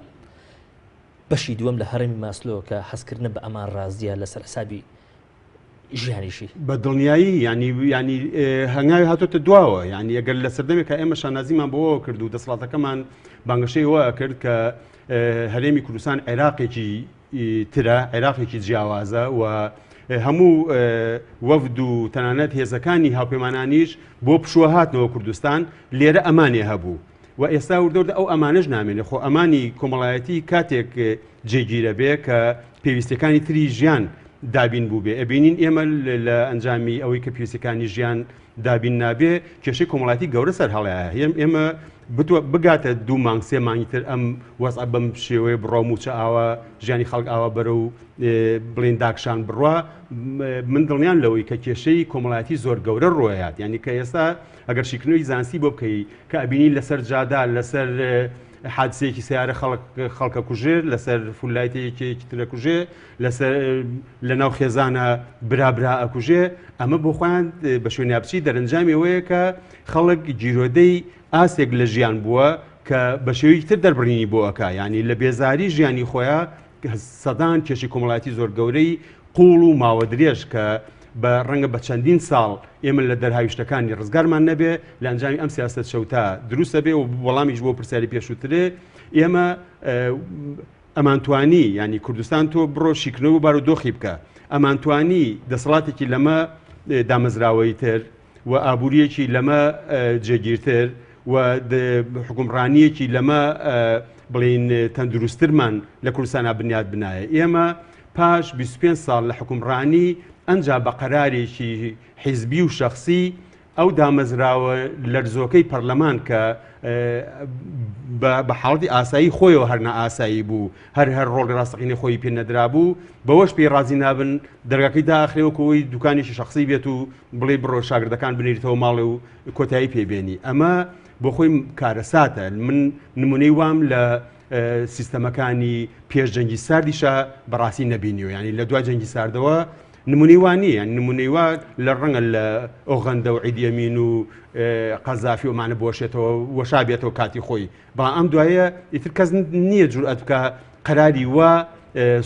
بەشی دووەم لە هەرمی ماسلۆ کە حەزکردنە بە ئەمان ڕازیە لەسەر حسابی ژیانیشی. بە دڵنیایی یانی یانی هەنگاوی هاتۆتە دواوە یانی ئەگەر لە سەردەمێکا ئێمە شانازیمان بۆەوە کرد و دەسەڵاتەکەمان بانگەشەی ئەوە کرد کە هەرێمی کوردستان عێراقێکی ترە عێراقێکی جیاوازە و هەموو وەفد و تەنانەت هێزەکانی هاوپەیمانانیش بۆ پشووە هاتنەوە کوردستان لێرە ئەمانێ هەبوو و ئێستا وردەوردە ئەو ئەمانەش نامێنێ خۆ ئەمانی کۆمەڵایەتی کاتێک جێگیرە بێ کە پێویستەکانی تری ژیان دابین بوو بێ ئەبینین ئێمە لە ئەنجامی ئەوەی کە پێویستەکانی ژیان دابین نابێ کێشەی کۆمەڵاتی گەورە سەر هەڵەیە هێم ئێمە بگاتە دوو مانگ سێ مانگی تر ئەم وەزع بەم شێوەیە بڕۆ موچە ئاوا ژیانی خەڵک ئاوا بەرە و بڵین داکشان بڕوا من دڵنیان لەوەی کە کێشەی کۆمەڵایەتی زۆر گەورە ڕۆیات یعنی کە ئێستا ئەگەر شیکردنەوەی زانستی بۆ بکەی کە ئەبینی لەسەر جادا لەسەر حادسەیەکی سیارە خەڵک خەڵکە کوژێر لەسەر فولایتێکی ترە کوژێ لەسەر لەناو خێزانە برا برا ئەکوژێ ئەمە بۆ خۆیان بە شوێنیا بچی دەرەنجامی ئەوەیە کە خەڵک گیرۆدەی ئاستێک لە ژیان بووە کە بە شێوەیەکی تر دەربڕینی بۆ ئەکا یعنی لە بێزاری ژیانی خۆیان سەدان کێشەی کۆمەڵایەتی زۆر گەورەی قوڵ و ماوە درێژ کە بە ڕەنگە بە چەندین ساڵ ئێمە لە دەرهاویشتەکانی ڕزگارمان نەبێ لە ئەنجامی ئەم سیاستە چەوتە دروستە بێ و وەڵامیش بۆ پرسیاری پێشووترێ ئێمە ئەمانتوانی ینی کوردستان تۆ بڕۆ شیکنەوە بار و دۆخی بکە ئەمانتوانی دەسەڵاتێکی لەمە دامەزراوەی تر و ئابووریەکی لەمە جێگیرتر و حکومڕانیەکی لەمە بڵین تەندروستترمان لە کوردستانە بنیات بنایە ئێمە پاش 25 ساڵ لە حکومڕانی ئەنجا بە قەرارێکی حیزبی و شخصی ئەو دامەزراوە لەرزۆکەی پەرلەمان کە بە حاڵەتی ئاسایی خۆیەوە هەر نائاسایی بوو، هەر هەر ڕۆڵی ڕاستەقینەی خۆی پێ نەدرابوو، بەوەش پێی ڕازی نابن، دەرگاکەی داخرێ وەکو ئەوەی دوکانێکی شەخسی بێت و بڵێی بڕۆ شاگردەکان بنێریتەوە ماڵێ و کۆتایی پێ بێنی. ئەمە بۆ خۆی کارەساتە. من نمونەی وام لە سیستەمەکانی پێش جەنگی ساردیشا بەڕاستی نەبینیوە، یانی لە دوای جەنگی ساردەوە نمونەی وا نییە، یانی نمونەی وا لە ڕەنگە لە ئۆغەندە و عیدی ئەمین و قەزافی و ئەمانە بوەشێتەوە وەشا بێتەوە کاتی خۆی، بەڵام ئەم دوایە ئیتر کەس نییە جورئەت بکا قەراری وا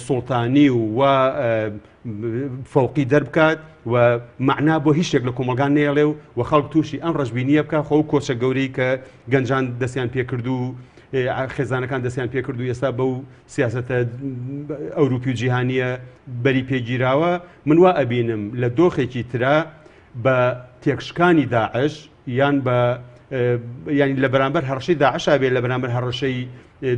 سوڵتانی و وا فەوقی دەربکات و مەعنا بۆ هیچ شتێک لە کۆمەڵگا نەیەڵێ و خەڵک تووشی ئەم ڕەشبینییە بکا. خۆ ئەو کۆچە گەورەی کە گەنجان دەستیان پێکرد و خێزانەکان دەستیان پێکرد و ئێستا بەو سیاسەتە ئەوروپی و جیهانییە بەری پێگیراوە، من وا ئەبینم لە دۆخێکی ترا بە تێکشکانی داعش یان بە یانی لە بەرامبەر هەڕەشەی داعشا بێ، لە بەرامبەر هەڕەشەی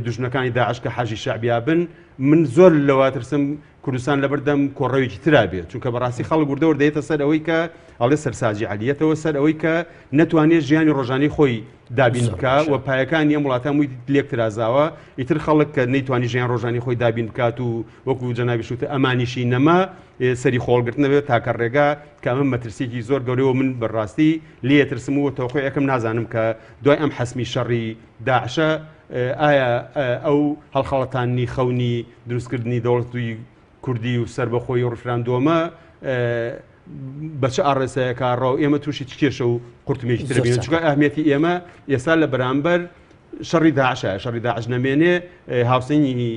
دوژمنەکانی داعش کە حاجی شەعبیا بن، من زۆر لەوە ترسم کوردستان لەبەردەم کۆڕەوێکی ترا بێت، چونکە بەڕاستی خەڵک وردە وردە دێتە سەر ئەوەی کە ئەڵێ سەرساجی عەلیەتەوە سەر ئەوەی کە نەتوانێت ژیانی ڕۆژانەی خۆی دابین بکا و پایەکانی ئەم وڵاتە هەمووی لێک ترازاوە، ئیتر خەڵک کە نەیتوانی ژیان ڕۆژانی خۆی دابین بکات و وەکو جەنابی شوتە ئەمانیشی نەما سەری خۆڵگرتن دەبێت تاکە ڕێگا کە ئەمە مەترسیەکی زۆر گەورەیە و من بەڕاستی لێ ترسم و تەوقعەکەم نازانم کە دوای ئەم حەسمی شەڕی داعشە ئایا ئەو هەڵخەڵەتاندنی خەونی دروستکردنی دەوڵەتی کوردی و سەربەخۆیی و ڕیفراندۆمە بە چ ئاڕێسەیەکا ڕەو ئێمە تووشی چ کێشە و قورتمێکی تر بین؟ چونکە ئەهمیەتی ئێمە ئێستا لە بەرامبەر شەڕی داعشە، شەڕی داعش نەمێنێ هاوسەنگی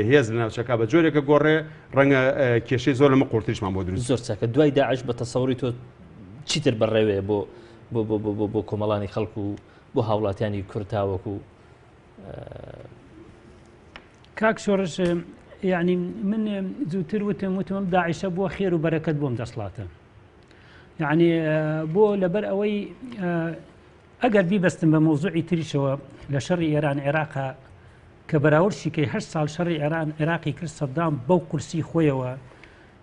هێز لە ناوچەکە بە جۆرێکە گۆڕێ ڕەنگە کێشەی زۆر لەمە قوڵتریشمان بۆ دروست. زۆر چاکە. دوای داعش بە تەسەوری تۆ چیتر بەڕێوەیە بۆ بۆ بۆ بۆ بۆ کۆمەڵانی خەڵک و بۆ هاوڵاتیانی کورد تاوەکو کاک شۆڕش یعنی من زووتر وتم وتم داعشە بووە خێر و بەرەکەت بۆم دەسڵاتە یعنی بۆ لەبەر ئەوەی ئەگەر بیبەستم بە مۆزوعی تریشەوە لە شەڕی ئێران عێراقا کە بەراورد شیکەی هە ساڵ شەڕی ئێران عێراقی کرد سەدام بەو قورسی خۆیەوە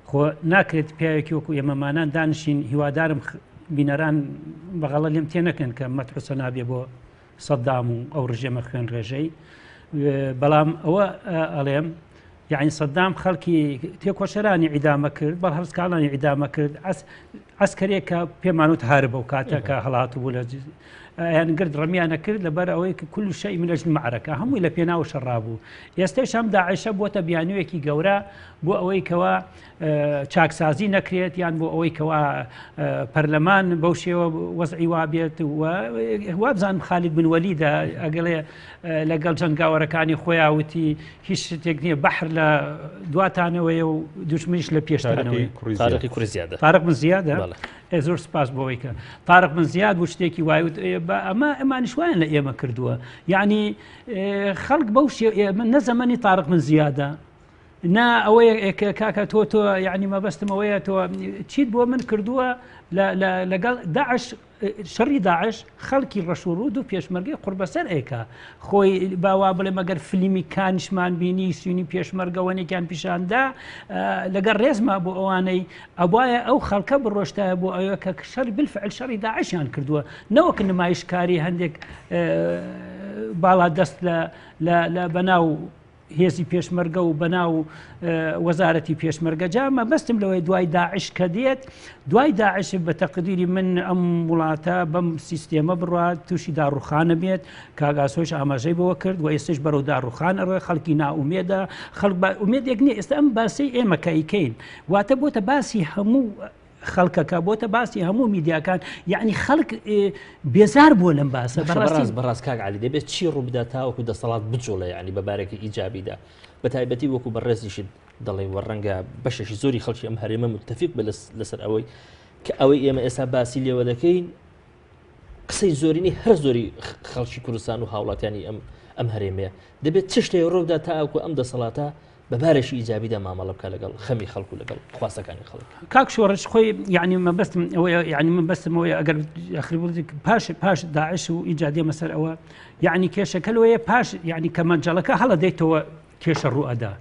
خۆ ناکرێت پیاوێکی وەکو ئێمەمانان دانیشین، هیوادارم بینەران بە غەڵەت لێم تێنەکەن کە مەدح و سەنا بێ بۆ سەدام و ئەو ڕژێمە خوێنڕێژەی، بەڵام ئەوە ئەڵێم یعنی سەدام خەڵکی تێکۆشەرانی عیدامە کرد، بەڵ هەرزکاڵانی عیدامە کرد، عسکەرێک کە پێمانوت هاربە و کاتە کە هەڵاتبوو لە ئەیان گرت ڕمیانە کرد لەبەر ئەوەی کە كل شيء من أجل المعركة هەمووی لە پێناو شەڕا بوو. ئێستەش ئەم داعشە بۆتە بیانوویەکی گەورە بۆ ئەوەی کەوا چاکسازی نەکرێت یان بۆ ئەوەی کەوا پەرلەمان بەو شێوە وەزعی وا بێت و وابزانم خالید بن وەلیدە ئەگەڵێ لەگەڵ جەنگاوەرەکانی خۆیان وتی هیچ شتێک نییە بەحر لە دواتانەوەیە و دوژمنیش لە پێشتانەوەی تارقی کوڕی زیادە تارق بن زیادە زۆر سپاس بۆ ئەوەی کە تارق بن زیاد بوو شتێکی وای وت ئەمە ئەمانیش وایان لە ئێمە کردووە یعنی خەڵک بەو شێ من نە زەمەنی تارق بن زیادە نا ئەوەیە کاکە تۆ تۆ یعنی مەبەستم ئەوەیە تۆ چیت بۆ من کردووە لەگەڵ داعش شەڕی داعش خەڵکی ڕەش و ڕوود و پێشمەرگەی قوربەسەر ئەیکا خۆی باوا بڵێ مەگەر فلیمی کانیشمان بینی سوینی پێشمەرگەوەنێکیان پیشاندا لەگەڵ ڕێزما بۆ ئەوانەی ئەبواە ئەو خەڵکە بڕۆشتایە بۆ ئەوە کە شەر بالفعل شەڕی داعشیان کردووە نەوەک نمایشکاری هەندێک باڵا دەست لە بەناو هێزی پێشمەرگە و بەناو وەزارەتی پێشمەرگە. جا مەبەستم لەوەی دوای داعش کە دێت، دوای داعش بە تەقدیری من ئەم وڵاتە بەم سیستێمە بڕات تووشی داڕوخانە بێت. کاک ئاسۆش ئاماژەی بەوە کرد و ئێستش بەرەو داڕوخان ئەڕۆی، خەڵکی نائومێدە، خەڵک بە ئومێدێک نییە. ئێستا ئەم باسەی ئێمە کە ئەیکەین واتە بۆتە باسی هەموو خەڵکەکە، بۆتە باسی هەموو میدیاکان، یعنی خەڵک بێزار بووە لەم باسە. بەڕاست بەڕاست کاک علی دەبێت چی ڕوو بدات تاوەکو دەسەڵات بجوڵێ، یعنی بە بارێکی ئیجابیدا، بە تایبەتی وەکو بەڕێزیشت دەڵێ وە ڕەنگە بەشێکی زۆری خەڵکی ئەم هەرێمە متفق بە لەسەر ئەوەی کە ئەوەی ئێمە ئێستا باسی لێوە دەکەین قسەی زۆرینەی هەر زۆری خەڵکی کوردستان و هاوڵاتیانی ئەم هەرێمەیە. دەبێت چ شتێک ڕووبدا تاوەکو ئەم دەسەڵاتە بە بارێکی ئیجابیدا مامەڵە بکە لەگەڵ خەمی خەڵک و لەگەڵ خواستەکانی خەڵک. کاک شۆڕش خۆی یعنی مەبەستم ئەوەیە یعنی مەبەستم ئەوەیە ئەگەر ئەخری بڵێ پاش پاش داعش و ئینجا دێمە سەر ئەوە یعنی کێشەکە لەوەیە پاش یعنی کە مەنجەڵەکە هەڵەدەیتەوە. کێشە ڕوو ئەدا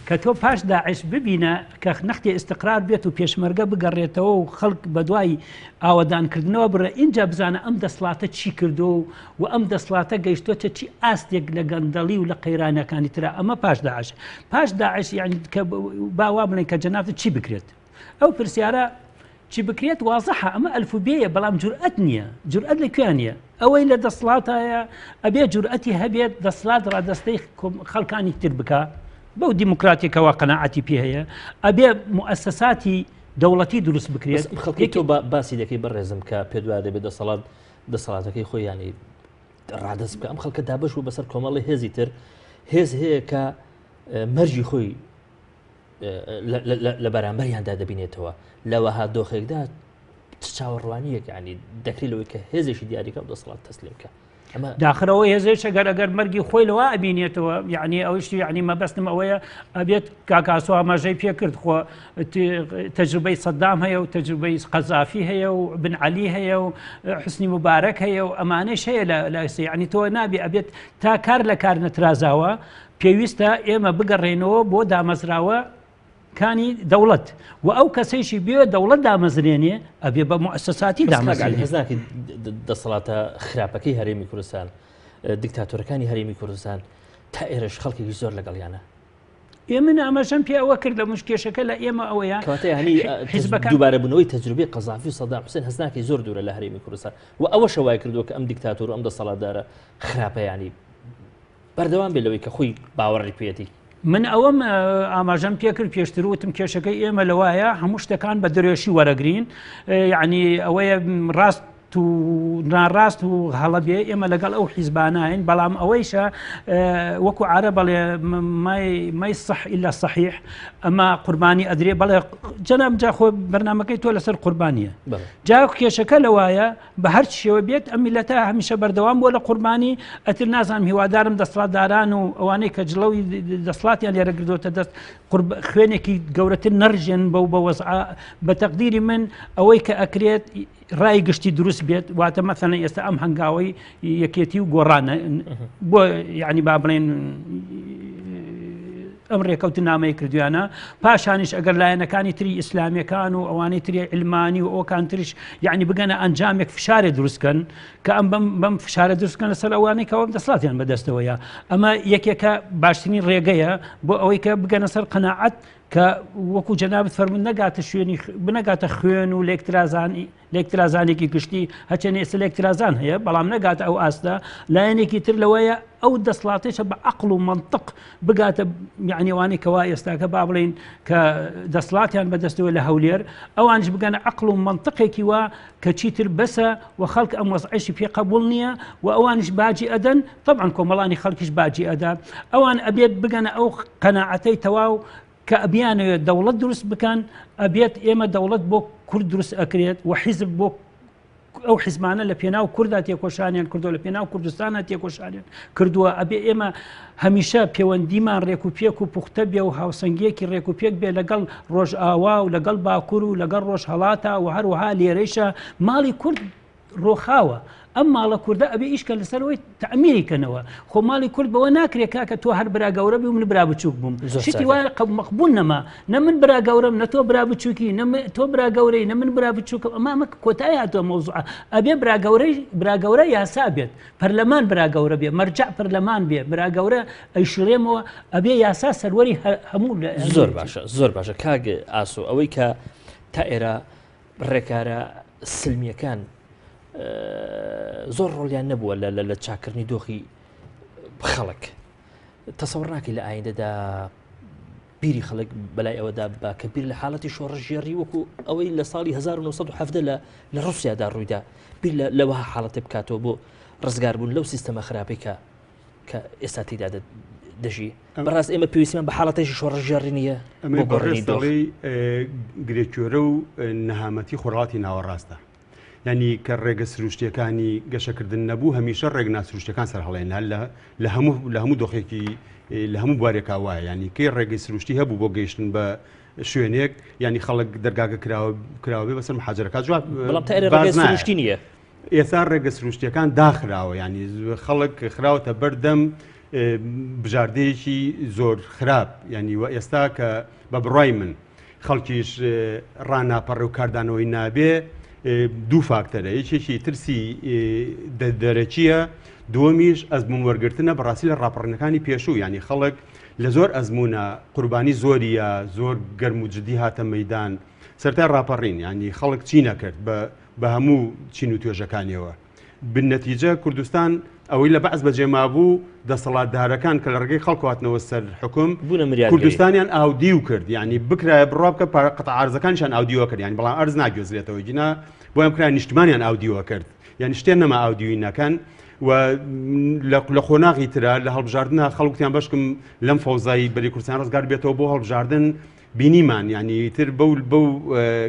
کە تۆ پاش داعش ببینە کە نەختێ ئیستقرار بێت و پێشمەرگە بگەڕێتەوە و خەڵک بەدوای ئاوەدانکردنەوە بڕێ ئینجا بزانە ئەم دەسڵاتە چی کردو و ئەم دەسڵاتە گەیشتۆتە چی ئاستێک لە گەندەڵی و لە قەیرانەکانی ترا ئەمە پاش داعش پاش داعش یعنی کە با وا بڵێن کە جەنابت چی بکرێت ئەو پرسیارە چی بکرێت وازحە ئەمە ئەلفوبێیە بەڵام جورئەت نییە جورئەت لە کوێ نییە ئەوەی لە دەسڵاتایە ئەبێ جورئەتی هەبێت دەسڵات ڕادەستەی خەڵکانی تر بکە بەو دیموکراتێکەوە قەنەعەتی پێ هەیە ئەبێ موئەسەساتی دەوڵەتی دروست بکرێت خەڵکی تۆ باسی دەکەی بەڕێزم کە پێدوا دەبێت دەسەڵات دەسەڵاتەکەی خۆیانی ڕادەست بکە ئەم خەڵکە دابش بوو بەسەر کۆمەڵی هێزی تر هێز هەیە کە مەرجی خۆی لە بەرامبەریاندا دەبینێتەوە لە وەها دۆخێکدا چ چاوەڕوانیەک ینی دەکرێت لەوەی کە هێزێکی دیاریکە و دەسەڵات تەسلیم کە داخرەوە هێزێک ئەگەر ئەگەر مەرگی خۆی لەوە ئەبینێتەوە یعنی ئەوشتی یعنی مەبەستم ئەوەیە ئەبێت کاکاسۆ ئاماژەی پێکرد خۆ تەجروبەی سەدام هەیە و تەجروبەی قەزافی هەیە و بن علی هەیە و حسنی مبارەک هەیە و ئەمانەش هەیە لە یعنی تۆ نابی ئەبێت تا کار لە کار نەترازاوە پێویستە ئێمە بگەڕێینەوە بۆ دامەزراوە کانی دەوڵەت و ئەو کەسەیشی بێ دەوڵەت دامەزرێنێ ئەبێ بە موئەسەساتی دامەزرێنێ. هەست ناکەیت دەسەڵاتە خراپەکەی هەرێمی کوردستان، دیکتاتۆرەکانی هەرێمی کوردستان تا ئێرەش خەڵکێکی زۆر لەگەڵیانە؟ ئێ من ئاماژەم پێ ئەوە کرد لە مش کێشەکە لە ئێمە ئەوەیە کەواتە یانی حیزبەکان دووبارەبوونەوەی تەجروبەی قەزافی و سەدام حوسێن هەست ناکەی زۆر دوورە لە هەرێمی کوردستان و ئەوەشە وای کردووە کە ئەم دیکتاتۆر و ئەم دەسەڵاتدارە خراپە یانی بەردەوام بێت لەوەی کە خۆی باوەڕی پێیەتی. من ئەوەم ئاماژەم پێکرد پێشتر وتم کێشەکەی ئێمە لەوایە هەموو شتەکان بە درێژی وەرەگرین یعنی ئەوەیە ڕاست و ناڕاست و هەڵە بێ ئێمە لەگەڵ ئەو حیزبانین بەڵام ئەوەیشە وەکو عرە بەڵێ مای صح إلا صحیح ئەمە قوربانی ئەدرێ بەڵێ جەناب جا خۆ بەرنمەکەی تۆ لەسەر قوربانیە جا کێشەکە لەوایە بە هەرچ شێوە بێت ئەم میللەتە هەمیشە بەردەوام بووە لە قوربانی، ئەتر نازانم هیوادارم دەسڵاتداران و ئەوانەی کە جڵەوی دەسڵاتیان لێرە گردۆتە دەست خوێنێکی گەورەتر نەڕژێن بەو بە وەزعە بە تەقدیری من ئەوەی کە ئەکرێت ڕای گشتی دروست بێت واتە مەسەلەن ئێستا ئەم هەنگاوەی یەکێتی و گۆڕانە بۆ یعنی با بڵێن ئەم ڕێکەوتنامەی کردویانە پاشانیش ئەگەر لایەنەکانی تری ئیسلامیەکان و ئەوانەی تری علمانی و ئەوکان تریش یعنی بگەنە ئەنجامێک فشارێ دروستکەن کە ئەم بەم بەم فشارە دروستکەن لەسەر ئەوانەی کەەوە دەسڵاتیان بەدەستەوەیە ئەمە یەکێکە باشترین ڕێگەیە بۆ ئەوەی کە بگەنە سەر قەناعەت کە وەکو جەنابت فەرمون نەگاتە شوێنی بنەگاتە خوێن و لێکترازانی لێکترازانێکی گشتی هەچەنێ ئێستا لێکترازان هەیە بەڵام نەگاتە ئەو ئاستە لایەنێکی تر لەوەیە ئەو دەسڵاتێکە بە عقل و منطق بگاتە یعنیوانی کەوا ئێستاکە با بڵین کە دەسڵاتیان بەدەستەوە لە هەولێر ئەوانش بگەنە عقل و منطقێکی وا کە چیتر بەسە و خەڵک ئەم وەزعشی پێ قبول نییە و ئەوانش باجی ئەدەن طبعا کۆمەڵانی خەڵکیش باجی ئەدا ئەوان ئەبێت بگەنە ئەو قەناعەتەی تەواو کە بیانەوێت دەوڵەت دروست بکەن ئەبێت ئێمە دەوڵەت بۆ کورد دروست ئەکرێت و حیزب بۆ ئەو حیزمانە لە پێناو کووردا تێکۆشانیان کردو لە پێناو کوردستانە تێکۆشانیان کردووە ئەبێ ئێمە هەمیشە پەیوەندیمان ڕێک و پێک و پوختە بێ و هاوسەنگیەکی ڕێک و پێک بێ لەگەڵ ڕۆژئاوا و لەگەڵ باکوور و لەگەڵ ڕۆژهەڵاتە و هەروەها لێرەیشە ماڵی کورد ڕۆخاوە ئەم ماڵە کوردە ئەبێ ئیشکە لەسەرەوەی تەعمیری کەنەوە خۆ ماڵی کورد بەوە ناکرێ کاکە تۆ هەر برا گەورە بی و من برا بچووک بووم شتی وایە قەب مەقبول نەما نە من برا گەورەم نە تۆ برا بچووکی نە تۆ برا گەورەی نە من برا بچووکم ئەمە ئەمە کۆتایی هاتووە مەوزوعە ئەبێ برا گەورەی برا گەورە یاسا بێت پەرلەمان برا گەورە بێ مەرجع پەرلەمان بێ برا گەورە ئەیشڵێمەوە ئەبێ یاسا سەروەری هەموو زۆر باشە زۆر باشە کاک ئاسۆ ئەوەی کە تا ئێرە ڕێکارە سلمیەکان زۆر ڕۆڵیان نەبووە لە چاکردنی دۆخی خەڵک تەسەوڕ ناکەی لە ئایندەدا بیری خەڵک بەلای ئەوەدا بە کە بیر لە حاڵەتی شۆڕشگێڕی وەکو ئەوەی لە ساڵی 1970 لە لە ڕوسیادا ڕوویدا بیر لەوەها حاڵەتێ بکاتەوە بۆ ڕزگاربوون لەو سیستەمە خراپەی کە کە ئێستا تێدا دەژی بەڕاست ئێمە پێویستمان بە حاڵەتێکی شۆڕشگێڕی نییە ئەمەی بەڕێز دەڵێی گرێکوێرە و نەهامەتی خۆرهەڵاتی ناوەڕاستە یعنی کە ڕێگە سروشتیەکانی گەشەکردن نەبوو هەمیشە ڕێگ ناسروشتەکان سەرهەڵێن لە هەموو لە هەموو دۆخێکی لە هەموو بوارێکا وایە ینی کەی ڕێگەی سروشتی هەبوو بۆ گەیشتن بە شوێنێک ینی خەڵک دەرگاکە کراوە کراوە بێ بەسەر محاجرەکە جواب بەڵام تا ئێرە ڕێگەی سروشتی نییە ئێستا ڕێگە سروشتیەکان داخراوە ینی خەڵک خراوەتە بەردەم بژاردەیەکی زۆر خراپ یعنی وە ئێستا کە بە بڕای من خەڵکیش ڕاناپەڕێ و کاردانەوەی نابێ دوو فاکتەرە یەکێکی ترسی دەرەکیە دووەمیش ئەزمون وەرگرتنە بەڕاستی لە ڕاپەڕینەکانی پێشوو ینی خەڵک لە زۆر ئەزمونە قوربانی زۆریە زۆر گەرم و جدی هاتە مەدان سەرتا ڕاپەڕین ینی خەڵک چی نەکرد بە هەموو چین و توێژەکانیەوە بالنەتیجە کوردستان ئەوەی لە بەعس بەجێ مابوو دەسەڵاتدارەکان کە لە ڕێگەی خەڵک هاتنەوە سەر حکوم بوونە مریادگەری. کوردستانیان ئاودیو کرد یعنی بکرایە بڕوا بکە پارە قەتع ئارزەکانیشان ئاودیوە کرد یعنی بەڵام ئەرز ناگوێزرێتەوە گینا بۆیان بکرایە نیشتمانیان ئاودیوە کرد یعنی شتێ نەما ئاودیوی نەکەن و لە قۆناغی ترا لە هەڵبژاردنە خەڵکتیان بەشکم لەم فەوزایی بەری کوردستان ڕزگار بێتەوە بۆ هەڵبژاردن بینیمان یانی ئیتر بەو بەو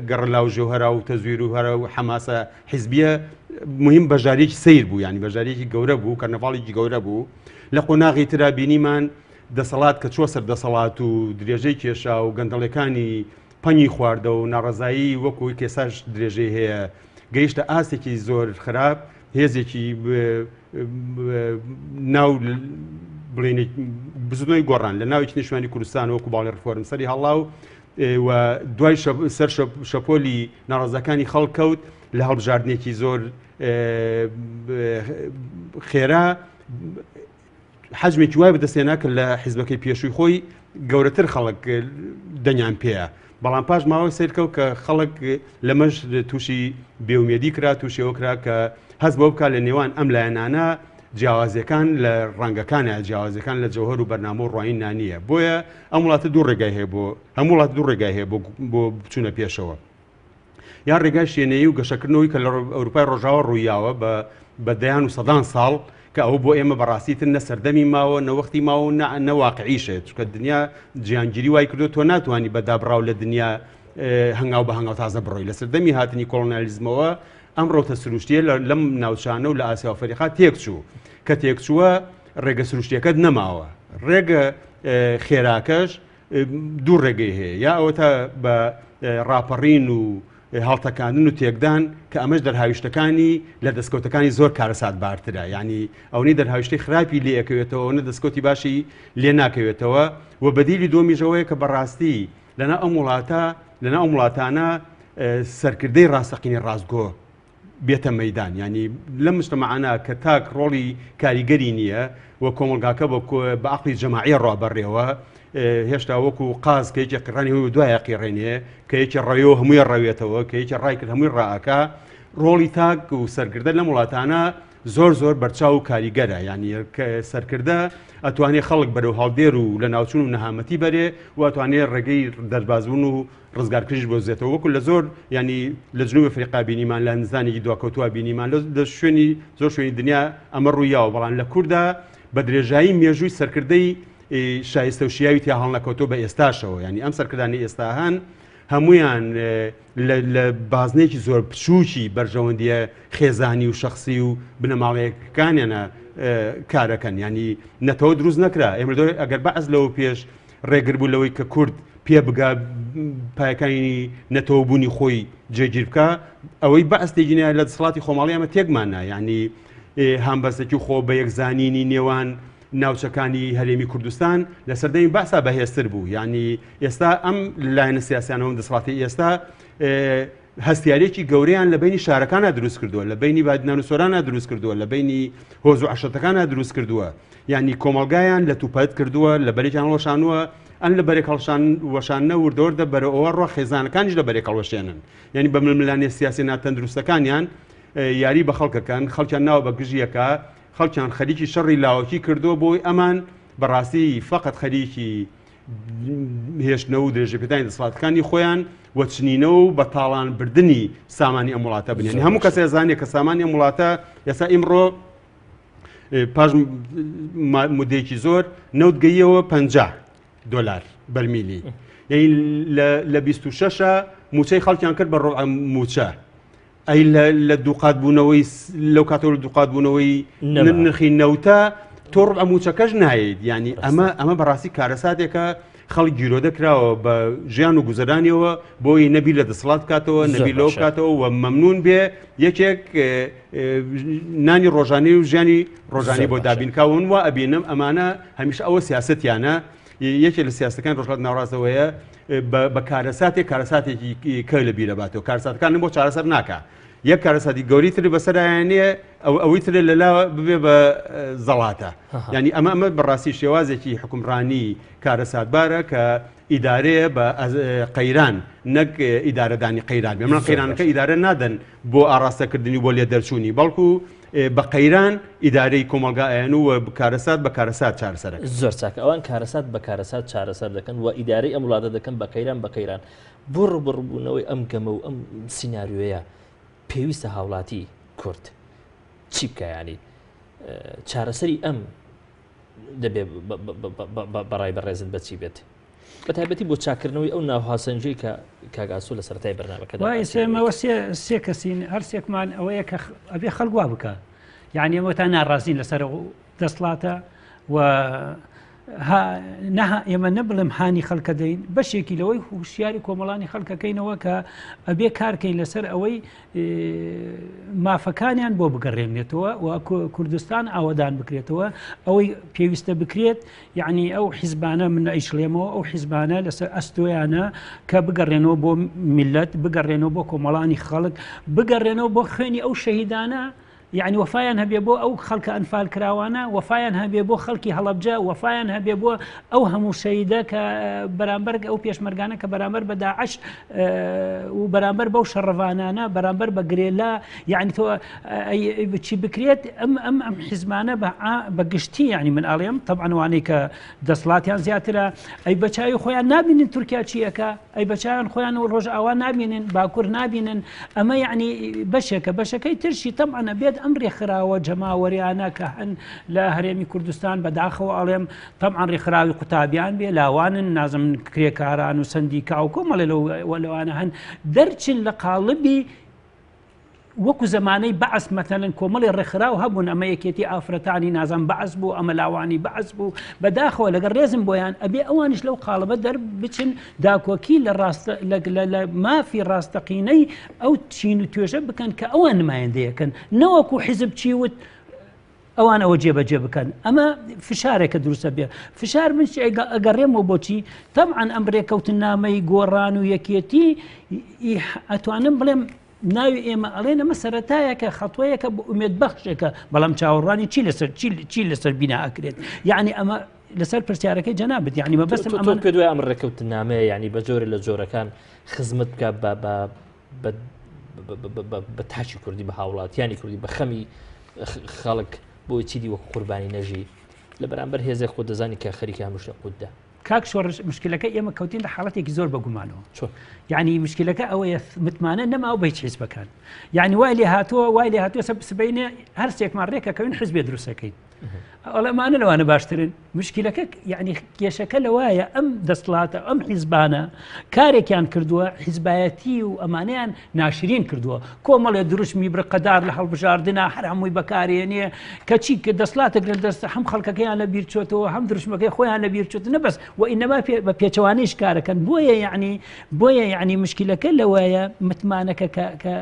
گەڕەلاوژێ و هەرا و تەزویر و هەرا و حەماسە حیزبیە مهم بەشداریەکی سیر بوو ینی بەشداریەکی گەورە بوو کەرنەڤاڵێکی گەورە بوو لە قۆناغی ترا بینیمان دەسەڵات کە چوە سەر دەسەڵات و درێژەی کێشا و گەندەڵەکانی پەنگی خواردە و ناڕەزایی وەکوی کێساش درێژەی هەیە گەیشتە ئاستێکی زۆر خراپ هێزێکی ناو بڵێن بزنەوەی گۆڕان لە ناوی نیشتمانی کوردستان وەکو باڵی ڕفۆرم سەری هەڵا و و دوای سەر شەپۆلی ناڕازەکانی خەڵک کەوت لە هەڵبژاردنێکی زۆر خێرا حەجمێکی وای بەدەستهێنا کە لە حیزبەکەی پێشووی خۆی گەورەتر خەڵک دەنگیان پێیە بەڵام پاش ماوەی سیرکەوت کە خەڵک لەمەش تووشی بێومێدی کرا تووشەوە کرا کە هەست بۆ بکات لە نێوان ئەم لایەنانە جیاوازیەکان لە ڕەنگەکانە جیاوازەکان لە جەوهەر و بەرنامە و ڕوانین نانیە بۆیە ئەم وڵاتە دوو ڕێگای هەیە بۆ هەموو وڵات دوو ڕێگای هەیە بۆ بچوونە پێشەوە یان ڕێگای شێنەیی و گەشەکردنەوەی کە لە ئەوروپای ڕۆژاوا ڕوویاوە بە بە دەیان و سەدان ساڵ کە ئەوە بۆ ئێمە بەڕاستی تر نە سەردەمی ماوە نە وەختی ماوە و نە واقعیشە چونکە دنیا جیهانگیری وای کردو تۆ ناتوانانی بە دابڕاو لە دنیا هەنگاو بە هەنگاو تازە بڕۆی لە سەردەمی هاتنی کۆڵۆنیالیزمەوە ئەم ڕەوتە سروشتیە لەم ناوچانە و لە ئاسیا و ئەفریقا تێکچوو کە تێکچووە ڕێگە سروشتیەکەت نەماوە ڕێگە خێراکەش دوو ڕێگەی هەیە یا ئەوەتا بە ڕاپەڕین و هەڵتەکاندن و تێکدان کە ئەمەش دەرهاویشتەکانی لە دەستکەوتەکانی زۆر کارەسات بارترە ینی ئەوەی دەرهاویشتەی خراپی لێ ئەکەوێتەوە ئەوەنە دەستکەوتی باشی لێ ناکەوێتەوە و بەدیلی دووەمیش ئەوەیە کە بەڕاستی لەنا ئەم وڵاتە لەنا ئەم وڵاتانە سەرکردەی ڕاستەقینەی ڕاستگۆ بێتە مەیدان یانی لەم مجتەمەعانە کە تاک ڕۆڵی کاریگەری نییە و کۆمەڵگاکە بە عەقڵی جەماعی ڕوا بەڕێوە هێشتا وەکو قاز کە یەکێ قڕانی هەمووی دوایە قیڕێنێ کە یەکێ ڕەوێ و هەمووی ڕەوێتەوە کە یەکێ ڕای کرد هەمووی ڕائەکا ڕۆڵی تاک و سەرکردە لەم وڵاتانە زۆر زۆر بەرچاو و کاریگەرە یعنی سەرکردە ئەتوانێ خەڵک بەرەو هەڵدێر و لە ناوچون و نەهامەتی بەرێ و ئەتوانێ ڕێگەی دەربازبوون و ڕزگارکردنیش بۆزێتەوە وەکو لە زۆر ینی لە جنوب ئەفریقا بینیمان لە هندستانێکی دواکەوتووە بینیمان لە شوێنی زۆر شوێنی دنیا ئەمە ڕوویاوە بەڵام لە کووردا بە درێژایی مێژووی سەرکردەی شایستە و شیاوی تیا هەڵنەکەوتۆ بە ئێستاشەوە ینی ئەم سەرکردانی ئێستا هەن هەمویان لە بازنێکی زۆر بچووکی بەرژەوەندیە خێزانی و شخصی و بنەماڵەیەکانیانە کارەکەن ینی نەتەوە دروست نەکرا ئێمە ئەگەر بەعز لەوە پێش ڕێگر بوو لەوەی کە کورد پێ بگا پایەکانی نەتەوەبوونی خۆی جێگیر بکا ئەوەی بەعس تێگینە لە دەسەڵاتی خۆماڵی ئەمە تێکماننا یعنی هامبەستەکی خۆ بە یەکزانینی نێوان ناوچەکانی هەرێمی کوردستان لە سەردەمی بەعسا بەهێزتر بوو یعنی ئێستا ئەم لایەنە سیاسیانەوە دەسەڵاتی ئێستا هەستیارێکی گەورەیان لە بینی شارەکانە دروست کردووە لە بینی بادینان و سۆرانە دروست کردووە لە بینی هۆز و عەشرەتەکانە دروست کردووە یعنی کۆمەڵگایان لە توپەت کردووە لە بەرێکیان هەڵوەشانووە ئەن لە بەرێک هەڵشان وەشاننە وردەوردە بەرەوە ڕۆ خێزانەکانیش لە بەرێک هەڵوەشێنن یعنی بە ململانێ سیاسی ناتەندروستەکانیان یاری بە خەڵکەکەن خەڵکیان ناوە بە گژیەکە خەڵکیان خەریکی شەڕی لاوەکی کردووە بۆی ئەمان بەڕاستی فقط خەریکی هێشتنەوە و درێژەپێدانی دەسەڵاتەکانی خۆیان و چنینەوە و بە تاڵان بردننی سامانی ئەم وڵاتە بنێن هەموو کەسێ زانێ کە سامانی ئەم وڵاتە ئێستا ئیمڕۆ پاش مدەیەکی زۆر نەوت گەیەوە 50 دلار بەرمیلی یعنی لە 26 موچەی خەڵکیان کرد بە ڕۆ موچە ئەی لە دووقات بوونەوەی لەو کاتەوە لە دووقات بوونەوەی نرخی نەوتە تۆ ڕبع موچەکەش نایەیت ینی ئەمە ئەمە بەڕاستی کارەساتێکە خەڵک گیرۆدە کراوە بە ژیان و گوزەرانیەوە بۆی نەبی لە دەسەڵات بکاتەوە نەبی لەوە بکاتەوە و مەمنون بێ یەکێک نانی ڕۆژانی و ژیانی ڕۆژانی بۆ دابینکاون و ئەبینم ئەمانە هەمیشە ئەوە سیاستیانە یەکێک لە سیاستەکان ڕۆژهەڵات ناوەڕاستەوەیە بە کارەساتێک کارەساتێکی کە لە بیرەباتەوە کارساتەکانم بۆ چارەسەر ناکە یەک کارەساتی گەوری تر بەسەرایانەیە ئەو ئەوەی تر لەلا ببێ بە زەڵاتە ینی ئەمە ئەمە بەڕاستی شێوازێکی حکومڕانی کارەساتبارە کە ئیدارەیە بە قەیران نەک ئیدارەدانی قەیران بێ من قەیرانەکە ئیدارە نادەن بۆ ئاراستەکردنی بۆ لێ دەرچوونی بەڵکو بە قەیران ئیدارەی کۆمەلگا ئەیەن و کارەسات بە کارەسات چارەسەر زۆر چاکە ئەوان کارەسات بە کارەسات چارەسەر دەکەن و ئیدارەی ئەم وڵاتە دەکەن بە قەیران بە قەیران بۆ ڕوبڕبوونەوەی ئەم گەمە و ئەم سینناریۆیە پێویستە هاوڵاتی کورد چی بکە ینی چارەسەری ئەم دەبێ بەڕای بەڕێزت بەچی بێت بە تایبەتی بۆ چاکردنەوەی ئەو ناوهاسەنجی کە کاگاسۆ لە سەرای بەرنامەکە ئێمەوە سێ کەسین هەر سێکمان ئەوەیە کە ئەبێ خەڵک وا بکە یعنی ئەمە تا ناڕازین لەسەر دەسڵاتە و نەها ئێمە نەبڵێم هانی خەڵکە دەین بەشێکی لەوەی هوشیاری کۆمەڵانی خەڵکەکەینەوە کە ئەبێ کارکەین لەسەر ئەوەی مافەکانیان بۆ بگەڕێنێتەوە و کوردستان ئاوەدان بکرێتەوە ئەوەی پێویستە بکرێت یعنی ئەو حیزبانە من ئەیشڵێمەوە ئەو حیزبانە لەسەر ئەستۆیانە کە بگەڕێنەوە بۆ میلەت بگەڕێنەوە بۆ کۆمەڵانی خەڵک بگەڕێنەوە بۆ خوێنی ئەو شەهیدانە یەعنی وەفایان هەبێ بۆ ئەو خەڵکە ئەنفال کراوانە، وەفایان هەبێ بۆ خەڵکی هەڵەبجە، وەفایان هەبێ بۆ ئەو هەموو شەهیدە کە بەرامبەر ئەو پێشمەرگانە کە بەرامبەر بە داعش و بەرامبەر بەو شەڕڤانانە بەرامبەر بە گرێلا یعنی تۆ چی بکرێت ئەم ئەم ئەم حیزمانە بە گشتی یعنی من ئاڵێم طبعا وانەی کە دەسڵاتیان زیاترە ئەی بە چاوی خۆیان نابینن تورکیا چیەکە ئەی بە چاویان خۆیان و ڕۆژئاوا نابینن باکوور نابینن ئەمە یعنی بەشێکە بەشەکەی ترشی تەمانە بێت ئەم ڕێکخراوە جەماوەریانە کە هەن لە هەرێمی کوردستان بەداخەوە ئەڵێم تەمان ڕێکخراوی قوتابیان بێ لاوانن نازم کرێکاران و سندیکا و کۆمەڵێ لەوانە هەن دەرچن لە قاڵبی وەکو زەمانەی بەعس مەتەلەن کۆمەڵی ڕێکخراو هەبوون ئەمە یەکێتی ئافرەتانی نازان بەعس بوو ئەمە لاوانی بەعس بوو بەداخەوە لەگەڵ ڕێزم بۆیان ئەبێ ئەوانیش لەو قاڵبە دەربچن داکۆکی لە ڕاستە لە مافی ڕاستەقینەی ئەو چین و توێژە بکەن کە ئەوان نمایندەیەکەن نەوەکو حیزب چی وت ئەوان ئەوە جێبەجێ بکەن ئەمە فشارێکە دروستە بێ فشار من ئەگەڕێمەوە بۆچی تەبعەن ئەم ڕێکەوتنامەی گۆڕان و یەکێتی ئەتوانم بڵێم ناوی ئێمە ئەڵێن ئەمە سەرەتایەکە خەتوەیەکە بۆ ئومێد بەخشێکە بەڵام چاوەڕوانی چی لەسەر چی لەسەر بینا ئەکرێت یعنی ئەمە لەسەر پرسیارەکەی جەنابت یعنی مەبەستم ئەمە پێ دوای ئەم ڕێکەوتنامەیە یعنی بە جۆرە لە جۆرەکان خزمەت بکە بە بە بە تاکی کوردی بە هاوڵاتیانی کوردی بە خەمی خەڵک بۆی چیدی وەکو قوربانی نەژی لە بەرامبەر هێزێک خۆ دەزانی کە خەریکە هەموو شتێک قوتدا. کاک شۆڕش مشکلەکە ئێمە کەوتین لە حاڵەتێکی زۆر بەگومانەوە چۆن یعنی مشکلەکە ئەوەیە متمانە نەماوە بە هیچ حیزبەکان یعنی وای لێ هاتووە وای لێ هاتووە سە سبەینێ هەر سێکمان ڕێکەکەوین حزبێ دروستەکەین ئەڵەمانە لەوانە باشترن مشکلەکە یعنی کێشەکە لەوایە ئەم دەسڵاتە ئەم حیزبانە کارێکیان کردووە حیزبایەتی و ئەمانیان ناشرین کردووە کۆمەڵێ دروشمی برقەدار لە هەڵبژاردنا هەر هەمووی بەکارێنێ کەچی کە دەسڵاتێک لە دەست هەم خەڵکەکەیان لە بیر چۆتەوە هەم دروشمەکەی خۆیان لە بیر چۆت نەبەس و ئینەما بە پێچەوانەیش کارەکەن بۆیە یعنی بۆیە یعنی مشکلەکە لەوەیە متمانەکە کە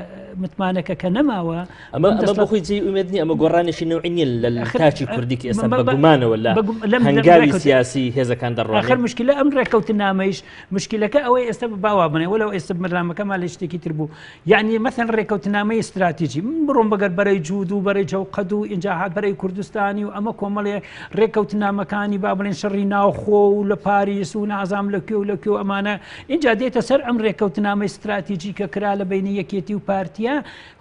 متمانەکە کە نەماوە ئەمە ئەمە بۆ خۆی جێی ئومێد نییە ئەمە گۆڕانێکی نەوعی نییە لە تاکی کوردی کە ئێستا بەگومانەوە لە هەنگاوی سیاسی هێزەکان دەڕوانێت ئاخر مشکلە ئەم ڕێککەوتنامەیش مشکلەکە ئەوەی ئێستا باوا بنێ وەلو ئێستا بەرنامەکەمان لە شتێکی تر بوو یعنی مەثەن ڕێککەوتنامەی استراتیژی من بڕۆم بەگەر بەرەی جوود و بەرەی جەوقەد و ئینجا هات بەرەی کوردستانی و ئەمە کۆمەڵێ ڕێککەوتنامەکانی با بڵێن شەڕی ناوخۆ و لە پاریس و نازام لە کوێ و لە کوێ و ئەمانە ئینجا دێتە سەر ئەم ڕێککەوتنامەی استراتیژی کە کرا لە بینی یەکێتی و پارتیە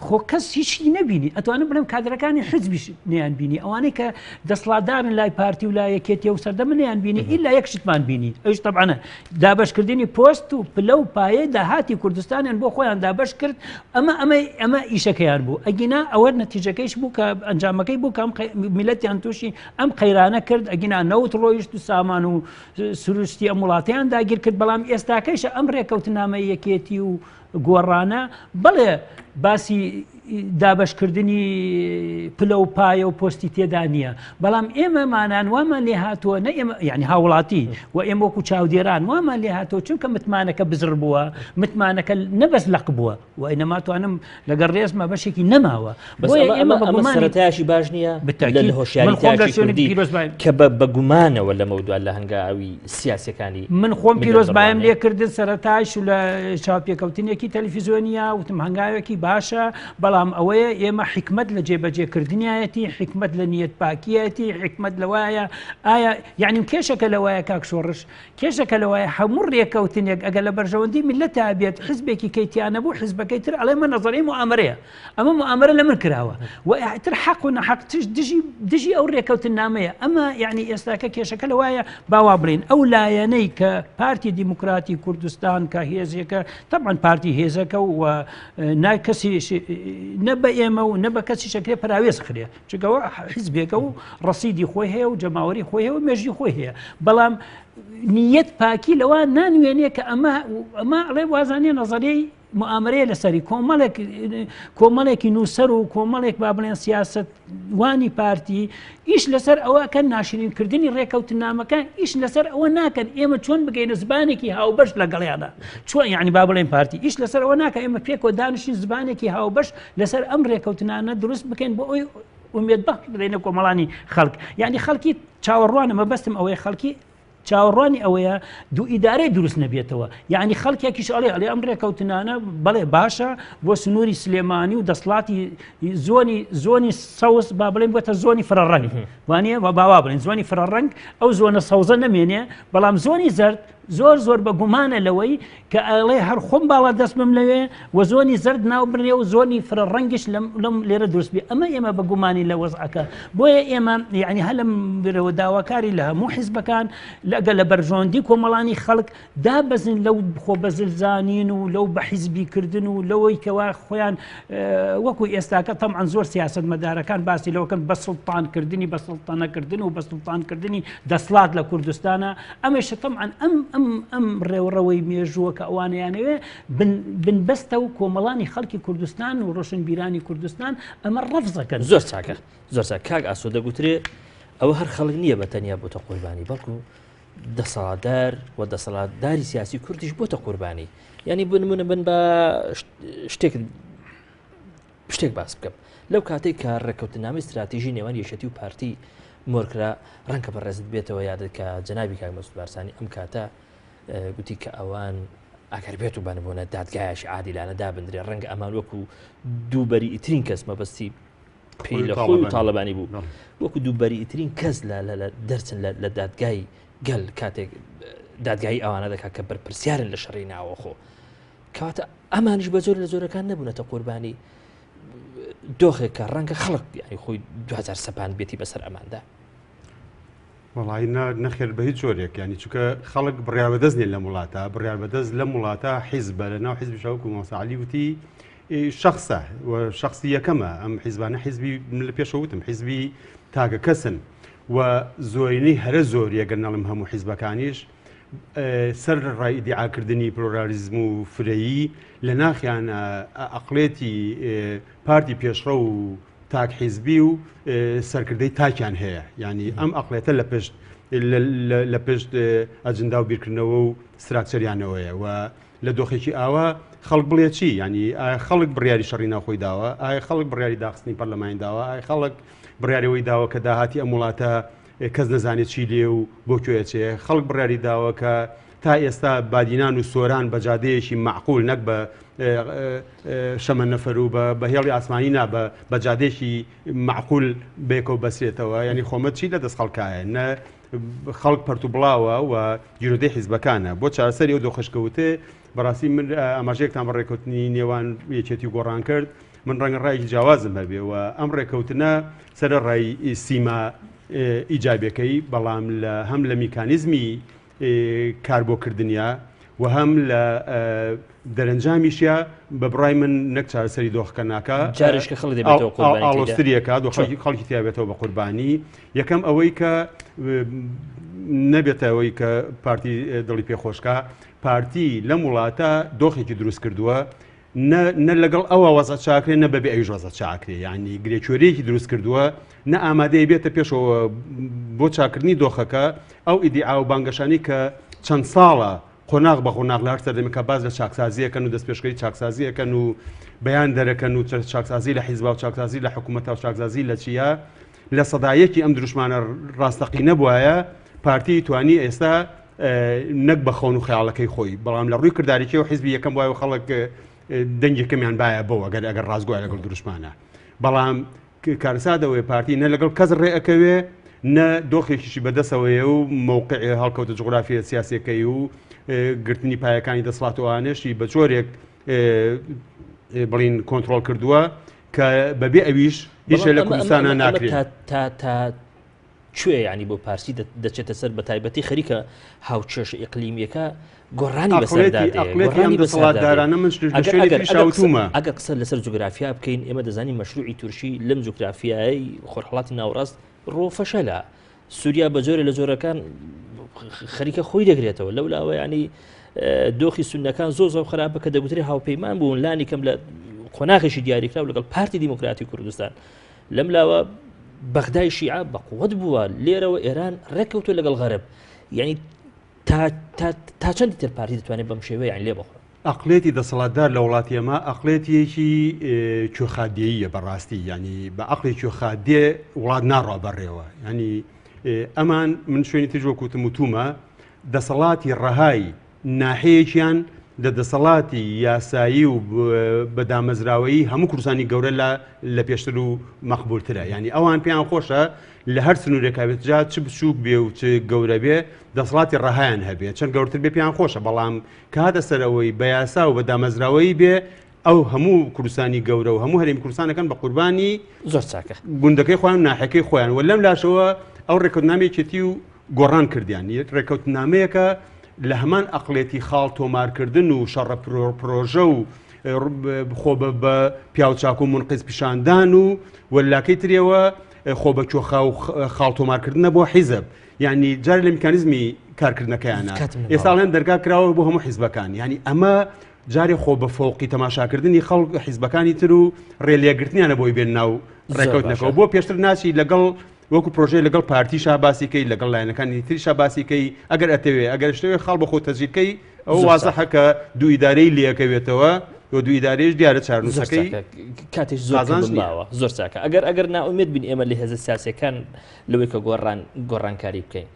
خۆ کەس هیچی نەبینی ئەتوانم بڵێم کادرەکانی حزبیش نیان بینی ئەوانەی کە دەسڵاتدارن لای پارتی و لای یەکێتی و سەردەمە نیان بینی ئیلا یەک شتمان بینی ئەویش تەبعەنە دابەشکردنی پۆست و پلە و پایەی داهاتی کوردستانیان بۆ خۆیان دابەش کرد ئەمە ئەمە ئەمە ئیشەکەیان بوو ئەگینا ئەوە نەتیجەکەیش بوو کە ئەنجامەکەی بوو کە ئەم میلەتیان تووشی ئەم قەیرانە کرد ئەگینا نەوت ڕۆیشت و سامان و سروشتی ئەم وڵاتیان داگیر کرد بەڵام ئێستاکەیشە ئەم ڕێکەوتنامە یەکێتی و گۆڕانە بەڵێ باسی دابەشکردنی پلە و پایە و پۆستی تێدا نییە بەڵام ئێمە مانان وامان لێ هاتووە نە ئێمە یعنی هاوڵاتی و ئێمە وەکو چاودێران وامان لێ هاتووە چونکە متمانەکە بزر بووە متمانەکە نەبەس لەق بووە و ئینەما توانم لەگەڵ ڕێزمە بەشێکی نەماوە بۆیە ئێمە بە گومانی سەرەتایشی باش نییە بالتأکید لە هۆشیاری من خۆم لە تاکی شوێنێکی کوردی پیرۆزبای کە بە گومانەوە لەمەودوا لە هەنگاوی سیاسیەکانی من خۆم میللەت پیرۆزبایم دەڕوانێ. لێ کردن سەرەتایش و لە چاوپێکەوتنێکی تەلەفیزیۆنیە وتم هەنگاوێکی باشە بەڵام ئەوەیە ئێمە حیکمەت لە جێبەجێکردنیایەتی حیکمەت لە نیەت پاکیەتی حیکمەت لەوایە ئایا یعنی کێشەکە لەوایە کاک شۆڕش کێشەکە لەوایە هەموو ڕێکەوتنێک ئەگەر لە بەرژەوەندی میللەتا بێت حزبێکی کەی تیا نەبوو حزبەکەی تر ئەڵێ مە نەزەری موئامەرەیە ئەمە موئامەرە لە من کراوە و ئیتر حەق و نەحەق تش دژی دژی ئەو ڕێکەوتننامەیە ئەمە یعنی ئێستاکە کێشەکە لەوایە باوا بڵێن ئەو لایەنەی کە پارتی دیموکراتی کوردستان کە هێزێکە تەبعەن پارتی هێزەکە و نا کەسی نە بە ئێمە و نە بە کەسی شەکرێ پراوێز خرێ چونکە حیزبێکە و ڕەسیدی خۆی هەیە و جەماوەری خۆی هەیە و مێژی خۆی هەیە بەڵام نیەت پاکی لەوە نانوێنێ کە ئەمە ئەمە ئەڵێ وازانێ نەزەریەی مؤامرەیە لەسەری کۆمەڵێک کۆمەڵێکی نووسەر و کۆمەڵێک با بڵێن سیاست وانی پارتی ئیش لەسەر ئەوەکەن ناشرینکردنی ڕێکەوتنامەکە ئیش لەسەر ئەوە ناکەن ئێمە چۆن بگەینە زبانێکی هاوبەش لەگەڵیانە چۆن یعنی با بڵێن پارتی ئیش لەسەر ئەوە ناکە ئێمە پێکەوە دانیشین زبانێکی هاوبەش لەسەر ئەم ڕێکەوتنانە دروست بکەین بۆ ئەوی ئومێد بەخش بدەینە کۆمەڵانی خەڵک یعنی خەڵکی چاوەڕوانە مەبەستم ئەوەیە خەڵکی چاوەڕوانی ئەوەیە دوو ئیدارەی دروست نەبێتەوە یعنی خەڵکێکیش ئەڵێ ئەڵێ ئەم ڕێکەوتنانە بەڵێ باشە بۆ سنووری سلێمانی و دەسڵاتی زۆنی زۆنی سەوز با بڵێن بۆتە زۆنی فرەڕەنگ وانە و باوا بڵێن زۆنی فرەڕەنگ ئەو زۆنە سەوزە نەمێنێ بەڵام زۆنی زەرد زۆر زۆر بە گومانە لەوەی کە ئەڵێ هەر خۆم باڵا دەست بم لەوێ و زۆنی زەرد ناو بنێ و زۆنی فرە ڕەنگیش لەم لێرە دروست بێ ئەمە ئێمە بە گومانی لە وەزعەکە بۆیە ئێمە یعنی هەر لەم برەوە داواکاری لە هەموو حیزبەکان لەگە لە بەرژەوەندی کۆمەڵانی خەڵک دابەزن لەو خۆ بەزلزانین و لەو بە حیزبی کردن و لەوەی کەوا خۆیان وەکو ئێستاکە تەمعەن زۆر سیاسەتمەدارەکان باسی لەوەکەن بە سوڵتانکردنی بە سوڵتانەکردن و بە سوڵتانکردنی دەسڵات لە کوردستانە ئەمەشە تەمعەن ئەم ئەم ئەم ڕێوڕەوەی مێژووە کە ئەوانەیانەوێ بنبەستە و کۆمەڵانی خەڵکی کوردستان و ڕۆشنبیرانی کوردستان ئەمە ڕەفزەکەن. زۆر چاکە زۆر چاک کاک ئاسۆ دەگوترێ ئەوە هەر خەڵک نییە بە تەنیا بۆتە قوربانی بەڵکو دەسەڵاتدار و دەسەڵاتداری سیاسی کوردیش بۆتە قوربانی یعنی بنمونە بن بە شتێک شتێک باس بکەم لەو کاتێک کە ڕێککەوتنامەی استراتیژی نێوان یەکێتی و پارتی مۆرکرا ڕەنگە بە ڕێزت بێتەوە یادت کە جەنابی کاک مەسعود بارزانی ئەم کاتە گوتی کە ئەوان ئەگەر بێت و بەنبوونە دادگایەکی عادیلانە دابدرێ ڕەنگە ئەمان وەکو دوو بەریترین کەس مەبەستی پێی لە خۆی و تاڵەبانی بوو وەکو دوو بەریترین کەس لە دەرچن لە دادگای گەل کاتێک دادگایی ئەوانە دەکات کە بەرپرسیارن لە شەڕی ناوەخۆ کەواتە ئەمانیش بە زۆر لە زۆرەکان نەبوونەتە قوربانی دۆخێک کە ڕەنگە خەڵک یانی خۆی دوجار سەپان بێتی بەسەر ئەماندا. وەڵی نەخێر بە هیچ جۆرێک ینی چونکە خەڵک بڕیار بەدەست نیە لەم وڵاتە بڕیار بەدەست لەم وڵاتە حیزبە لە ناو حیزبی شەوەکو مامۆستا عەلی وتی شخصە و شخصی یەکەمە ئەم حیزبانە حیزبی من لە پێشەوە وتم حیزبی تاکە کەسن و زۆرینەی هەرە زۆر یەگەر نەڵم هەموو حیزبەکانیش سەر ڕای ئیدیعاکردنی پلۆرالیزم و فرەیی لە ناخیان ئەقلێتی پارتی پێشڕەو و تاک حیزبی و سەرکردەی تاکیان هەیە یعنی ئەم ئەقلێتە لە پشت لە پشت ئەجندا و بیرکردنەوە و ستراکچەریانەوەیە و لە دۆخێکی ئاوا خەڵک بڵێ چی ینی ئایا خەڵک بڕیاری شەڕی ناوخۆی داوە ئایا خەڵک بڕیاری داخستنی پەرلەمانی داوە ئایا خەڵک بڕیارەوەی داوە کە داهاتی ئەم وڵاتە کەس نەزانێت چی لێ و بۆ کوێ ئەچێ خەڵک بڕیاری داوە کە تا ئێستا بادینان و سۆران بە جادەیەکی مەعقول نەک بە شەمەنەفەر و بە هێڵی ئاسمانی نا بە جادەیەکی مەعقول بەیەکەوە بەسرێتەوە یعنی خۆمە چی لە دەست خەڵکایە نە خەڵک پەرت و بڵاوە و گیرۆدەی حیزبەکانە بۆ چارەسەری ئەو دۆخەشکەوتێ بەڕاستی من ئاماژەیەکتان بە ڕێککەوتنی نێوان یەکێتی و گۆڕان کرد من ڕەنگە ڕایەکی جیاوازم هەبێ و ئەم ڕێککەوتنە سەرەڕای سیما ئیجابەکەی بەڵام لە هەم لە میکانیزمی کاربۆکردنیا و هەم لە دەرەنجامیشیا بە بڕای من نەک چارەسەری دۆخەکە ناکا جارێک کە خەڵک دەبێتەوە قوربانی تێدا. ئاڵۆزتریەکە دۆخەکی خەڵکی تیابێتەوە بە قوربانی یەکەم ئەوەی کە نەبێتە ئەوەی کە پارتی دڵی پێخۆشکە پارتی لەم وڵاتە دۆخێکی دروست کردووە نە نە لەگەڵ ئەوە وەزع چاکرێ نە بەبێ ئەویش وەزع چاکرێ یعنی گرێکوێرەیەکی دروست کردووە نە ئامادەیە بێتە پێشەوە بۆ چاکردنی دۆخەکە ئەو ئیدیعا و بانگەشانی کە چەند ساڵە قۆناغ بە قۆناغ لە هەر سەردەمێکا باس لە چاکسازیەکەن و دەستپێشخەری چاکسازیەکەن و بەیان دەرەکەن و چاکسازی لە حیزبا و چاکسازی لە حکوومەتە و چاکسازی لە چییە لە سەدایەکی ئەم دروشمانە ڕاستەقینە بواە پارتی توانی ئێستا نەک بە خەون و خەیاڵەکەی خۆی بەڵام لە ڕووی کرداریی و حیزبی یەکەم وایە و خەڵک دەنگێکەمیان باە بۆ ئەگەر ئەگەر ڕاستگوایە لەگەڵ دروشمانە بەڵام کارەسات ئەوەیە پارتی نە لەگەڵ کەس ڕێ ئەکەوێ نە دۆخێکیشی بەدەسەوەیە و مەوقعی هەڵکەوتە جوغرافیە سیاسیەکەی و گرتنی پایەکانی دەسەڵات و ئەوانەشی بە جۆرێک بڵین کۆنتترۆل کردووە کە بەبێ ئەویش هیچ لە کوردستانە ناکرێت تا تا کوێ یانی بۆ پارسی دەچێتە سەر بە تایبەتی خەریکە هاوکێشە ئیقلیمیەکە گۆڕانی بەسەردا دێ، ئەقڵێتی گۆڕانی ئەم بەسەردا دێ. دەسەڵاتدارانە من لە ئەگەر شوێنێکی ئەگەر تریشا ئەگەر قسە وتوومە. ئەگەر قسە لەسەر جوگرافیا بکەین ئێمە دەزانین مەشروعی تورکی لەم جوگرافیایەی خۆرهەڵاتی ناوەڕاست ڕۆ فەشەلە. سووریا بە جۆرێ لە جۆرەکان خەریکە خۆی دەگرێتەوە لەو لاوە ینی دۆخی سونەکان زۆر زۆر خراپە کە دەگوترێ هاوپەیمان بوون لانی کەم لە قۆناغێکی دیاریکراو لەگەڵ پارتی دیموکراتی کوردستان لەم لاوە بەغدای شیعە بە قوت بووە لێرەوە ئێران ڕێککەوتووە لەگەڵ غەرب یعنی تا چەندی تر پارتی دەتوانێت بەم شێوەیە یان لێ بخۆ ئەقلێتی دەسەڵاتدار لە وڵاتی ئێمە ئەقلێتیەکی کوێخادێیە بەڕاستی ینی بە عقلی کوێخادێ وڵات ناڕوا بەڕێوە ینی ئەمان من شوێنی تر وەکوتم وتومە دەسەڵاتی ڕەهای ناحەیەکیان لە دەسەڵاتی یاسایی و بە دامەزراوەیی هەموو کوردستانی گەورە لە لە پێشتر و مەقبولترە یعنی ئەوان پێیان خۆشە لە هەر سنوورێکا بێت جا چ بچووک بێ و چ گەورە بێ دەسەڵاتی ڕەهایان هەبێ چەند گەورتر بێ پێیان خۆشە بەڵام کە هاتە سەرەوەی بە یاسا و بە دامەزراوەیی بێ ئەو هەموو کوردستانی گەورە و هەموو هەرێمی کوردستانەکەن بە قوربانی زۆر چاکە گوندەکەی خۆیان و ناحەکەی خۆیان و لەم لاشەوە ئەو ڕێککەوتنامەیەکێتی و گۆڕان کردیان ڕێککەوتنامەیەکە لە هەمان ئەقڵێتی خاڵ تۆمارکردن و شەڕە پرۆژە و خۆ بە پیاوچاک و منقیز پیشاندان و وەلاکەی ترەوە خۆ بە چۆخا و خاڵ تۆمارکردنە بۆ حیزب یعنی جار لە میکانیزمی کارکردنەکەیانە ئێساڵێن دەرگا کراوە بۆ هەموو حیزبەکان یعنی ئەمە جارێ خۆ بە فۆقی تەماشاکردنی خەڵک حیزبەکانی تر و ڕێلێگرتنیانە بۆی بێن ناو ڕێکەوتنەکەەوە بۆ پێشتر ناچی لەگەڵ وەکو پرۆژەی لەگەڵ پارتیشا باسی کەی لەگەڵ لایەنەکانی تریشا باسی کەی ئەگەر ئەتەوێ ئەگەر شتەوێ خاڵ بە خۆ تەسجیل کەی ئەو وازحە کە دوو ئیدارەی لێکەوێتەوە و دوو ئیدارەیش دیارە چارنووسەکەی کاتێک زۆر قازانج نییە. ماوە زۆر چاکە ئەگەر ئەگەر نائومێد بین ئێمە لە هێزە سیاسەکان لەوەی کە گۆڕان گۆڕانکاری بکەین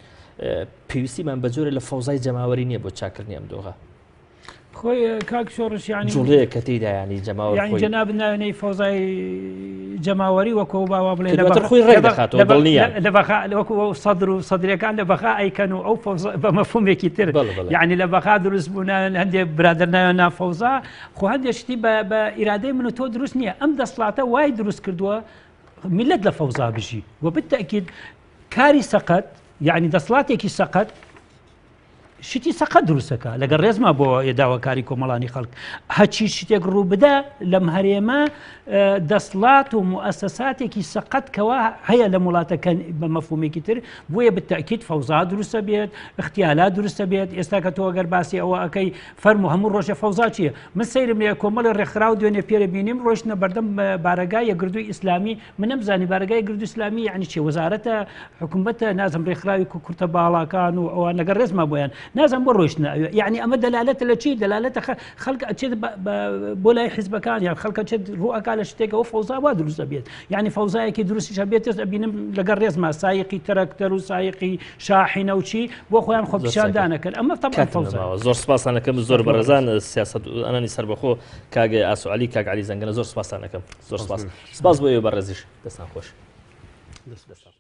پێویستیمان بە جۆرە لە فەوزای جەماوەری نییە بۆ چاکردنی ئەم دۆغە خۆی کاک شۆڕش یانی جوڵەیە کە تێیدا ینی جەماوەر یانی جەناب ناوێنەی فەوزای جەماوەری وەکو باوا بڵێ لە بەخ خۆی ڕێک دەخاتەوە دڵنیە لە بەخا وەکو ئەو سەدر و سەدرەکان لە بەخا ئەیکەن و ئەو فەوزا بە مەفهومێکی تر یعنی لە بەخا دروست بوون هەندێک برادەر ناوێن نافەوزا خۆ هەندێک شتی بە ئیرادەی من و تۆ دروست نییە ئەم دەسڵاتە وای دروست کردووە میلەت لە فەوزا بژی و بالتأکید کاری سەقەت یعنی دەسڵاتێکی سەقەت شتی سەقەت دروستەکە لەگەڵ ڕێزما بۆ داواکاری کۆمەڵانی خەڵک هەچی شتێک ڕوو بدا لەم هەرێمە دەسڵات و موئەسەساتێکی سەقەت کەوا هەیە لە وڵاتەکە بە مەفهومێکی تر بۆیە بالتأکید فەوزا دروستە بێت اختیالا دروستە بێت ئێستا کە تۆ ئەگەر باسی ئەوە ئەەکەی فەرمو هەموو ڕۆژە فەوزا چییە من سەیرم لێ کۆمەڵی ڕێکخراو دوێنێ پێرە بینیم ڕۆیشتنە بەردەم بارەگای یەکگرتووی ئیسلامی من نەمزانی بارەگای گردو ئیسلامی یعنی چی وەزارەتە حکوومەتە نازم ڕێکخراوی کورتە باڵاکان و ئەوان لەگەڵ ڕێزما بۆیان نازم بۆ ڕۆیشتنە ئەوێ یعنی ئەمە دەلالەتە لە چی دەلالەتە خەڵک ئەچێت بۆ لای حیزبەکان یان خەڵکە چێت ڕوئەکا لە شتێکەوە فەوزا وا دروست دەبێت یعنی فەوزایەکی دروستیش هەبێت ئەبینم لەگەڵ ڕێزما سایقی تەرەکتەر و سایقی شاحینە و چی بۆ خۆیان خۆپیشاندانەکەن ئەمە تەبعەن فەوزا زۆر سپاسانەکەم زۆر بەڕێزان سیاست ئەنانی سەربەخۆ کاک ئاسۆ عەلی کاک عەلی زەنگەنە زۆر سپاسانەکەم زۆر سپاس سپاس بۆ ئێوە بەڕێزیش دەستان خۆش. دەستان.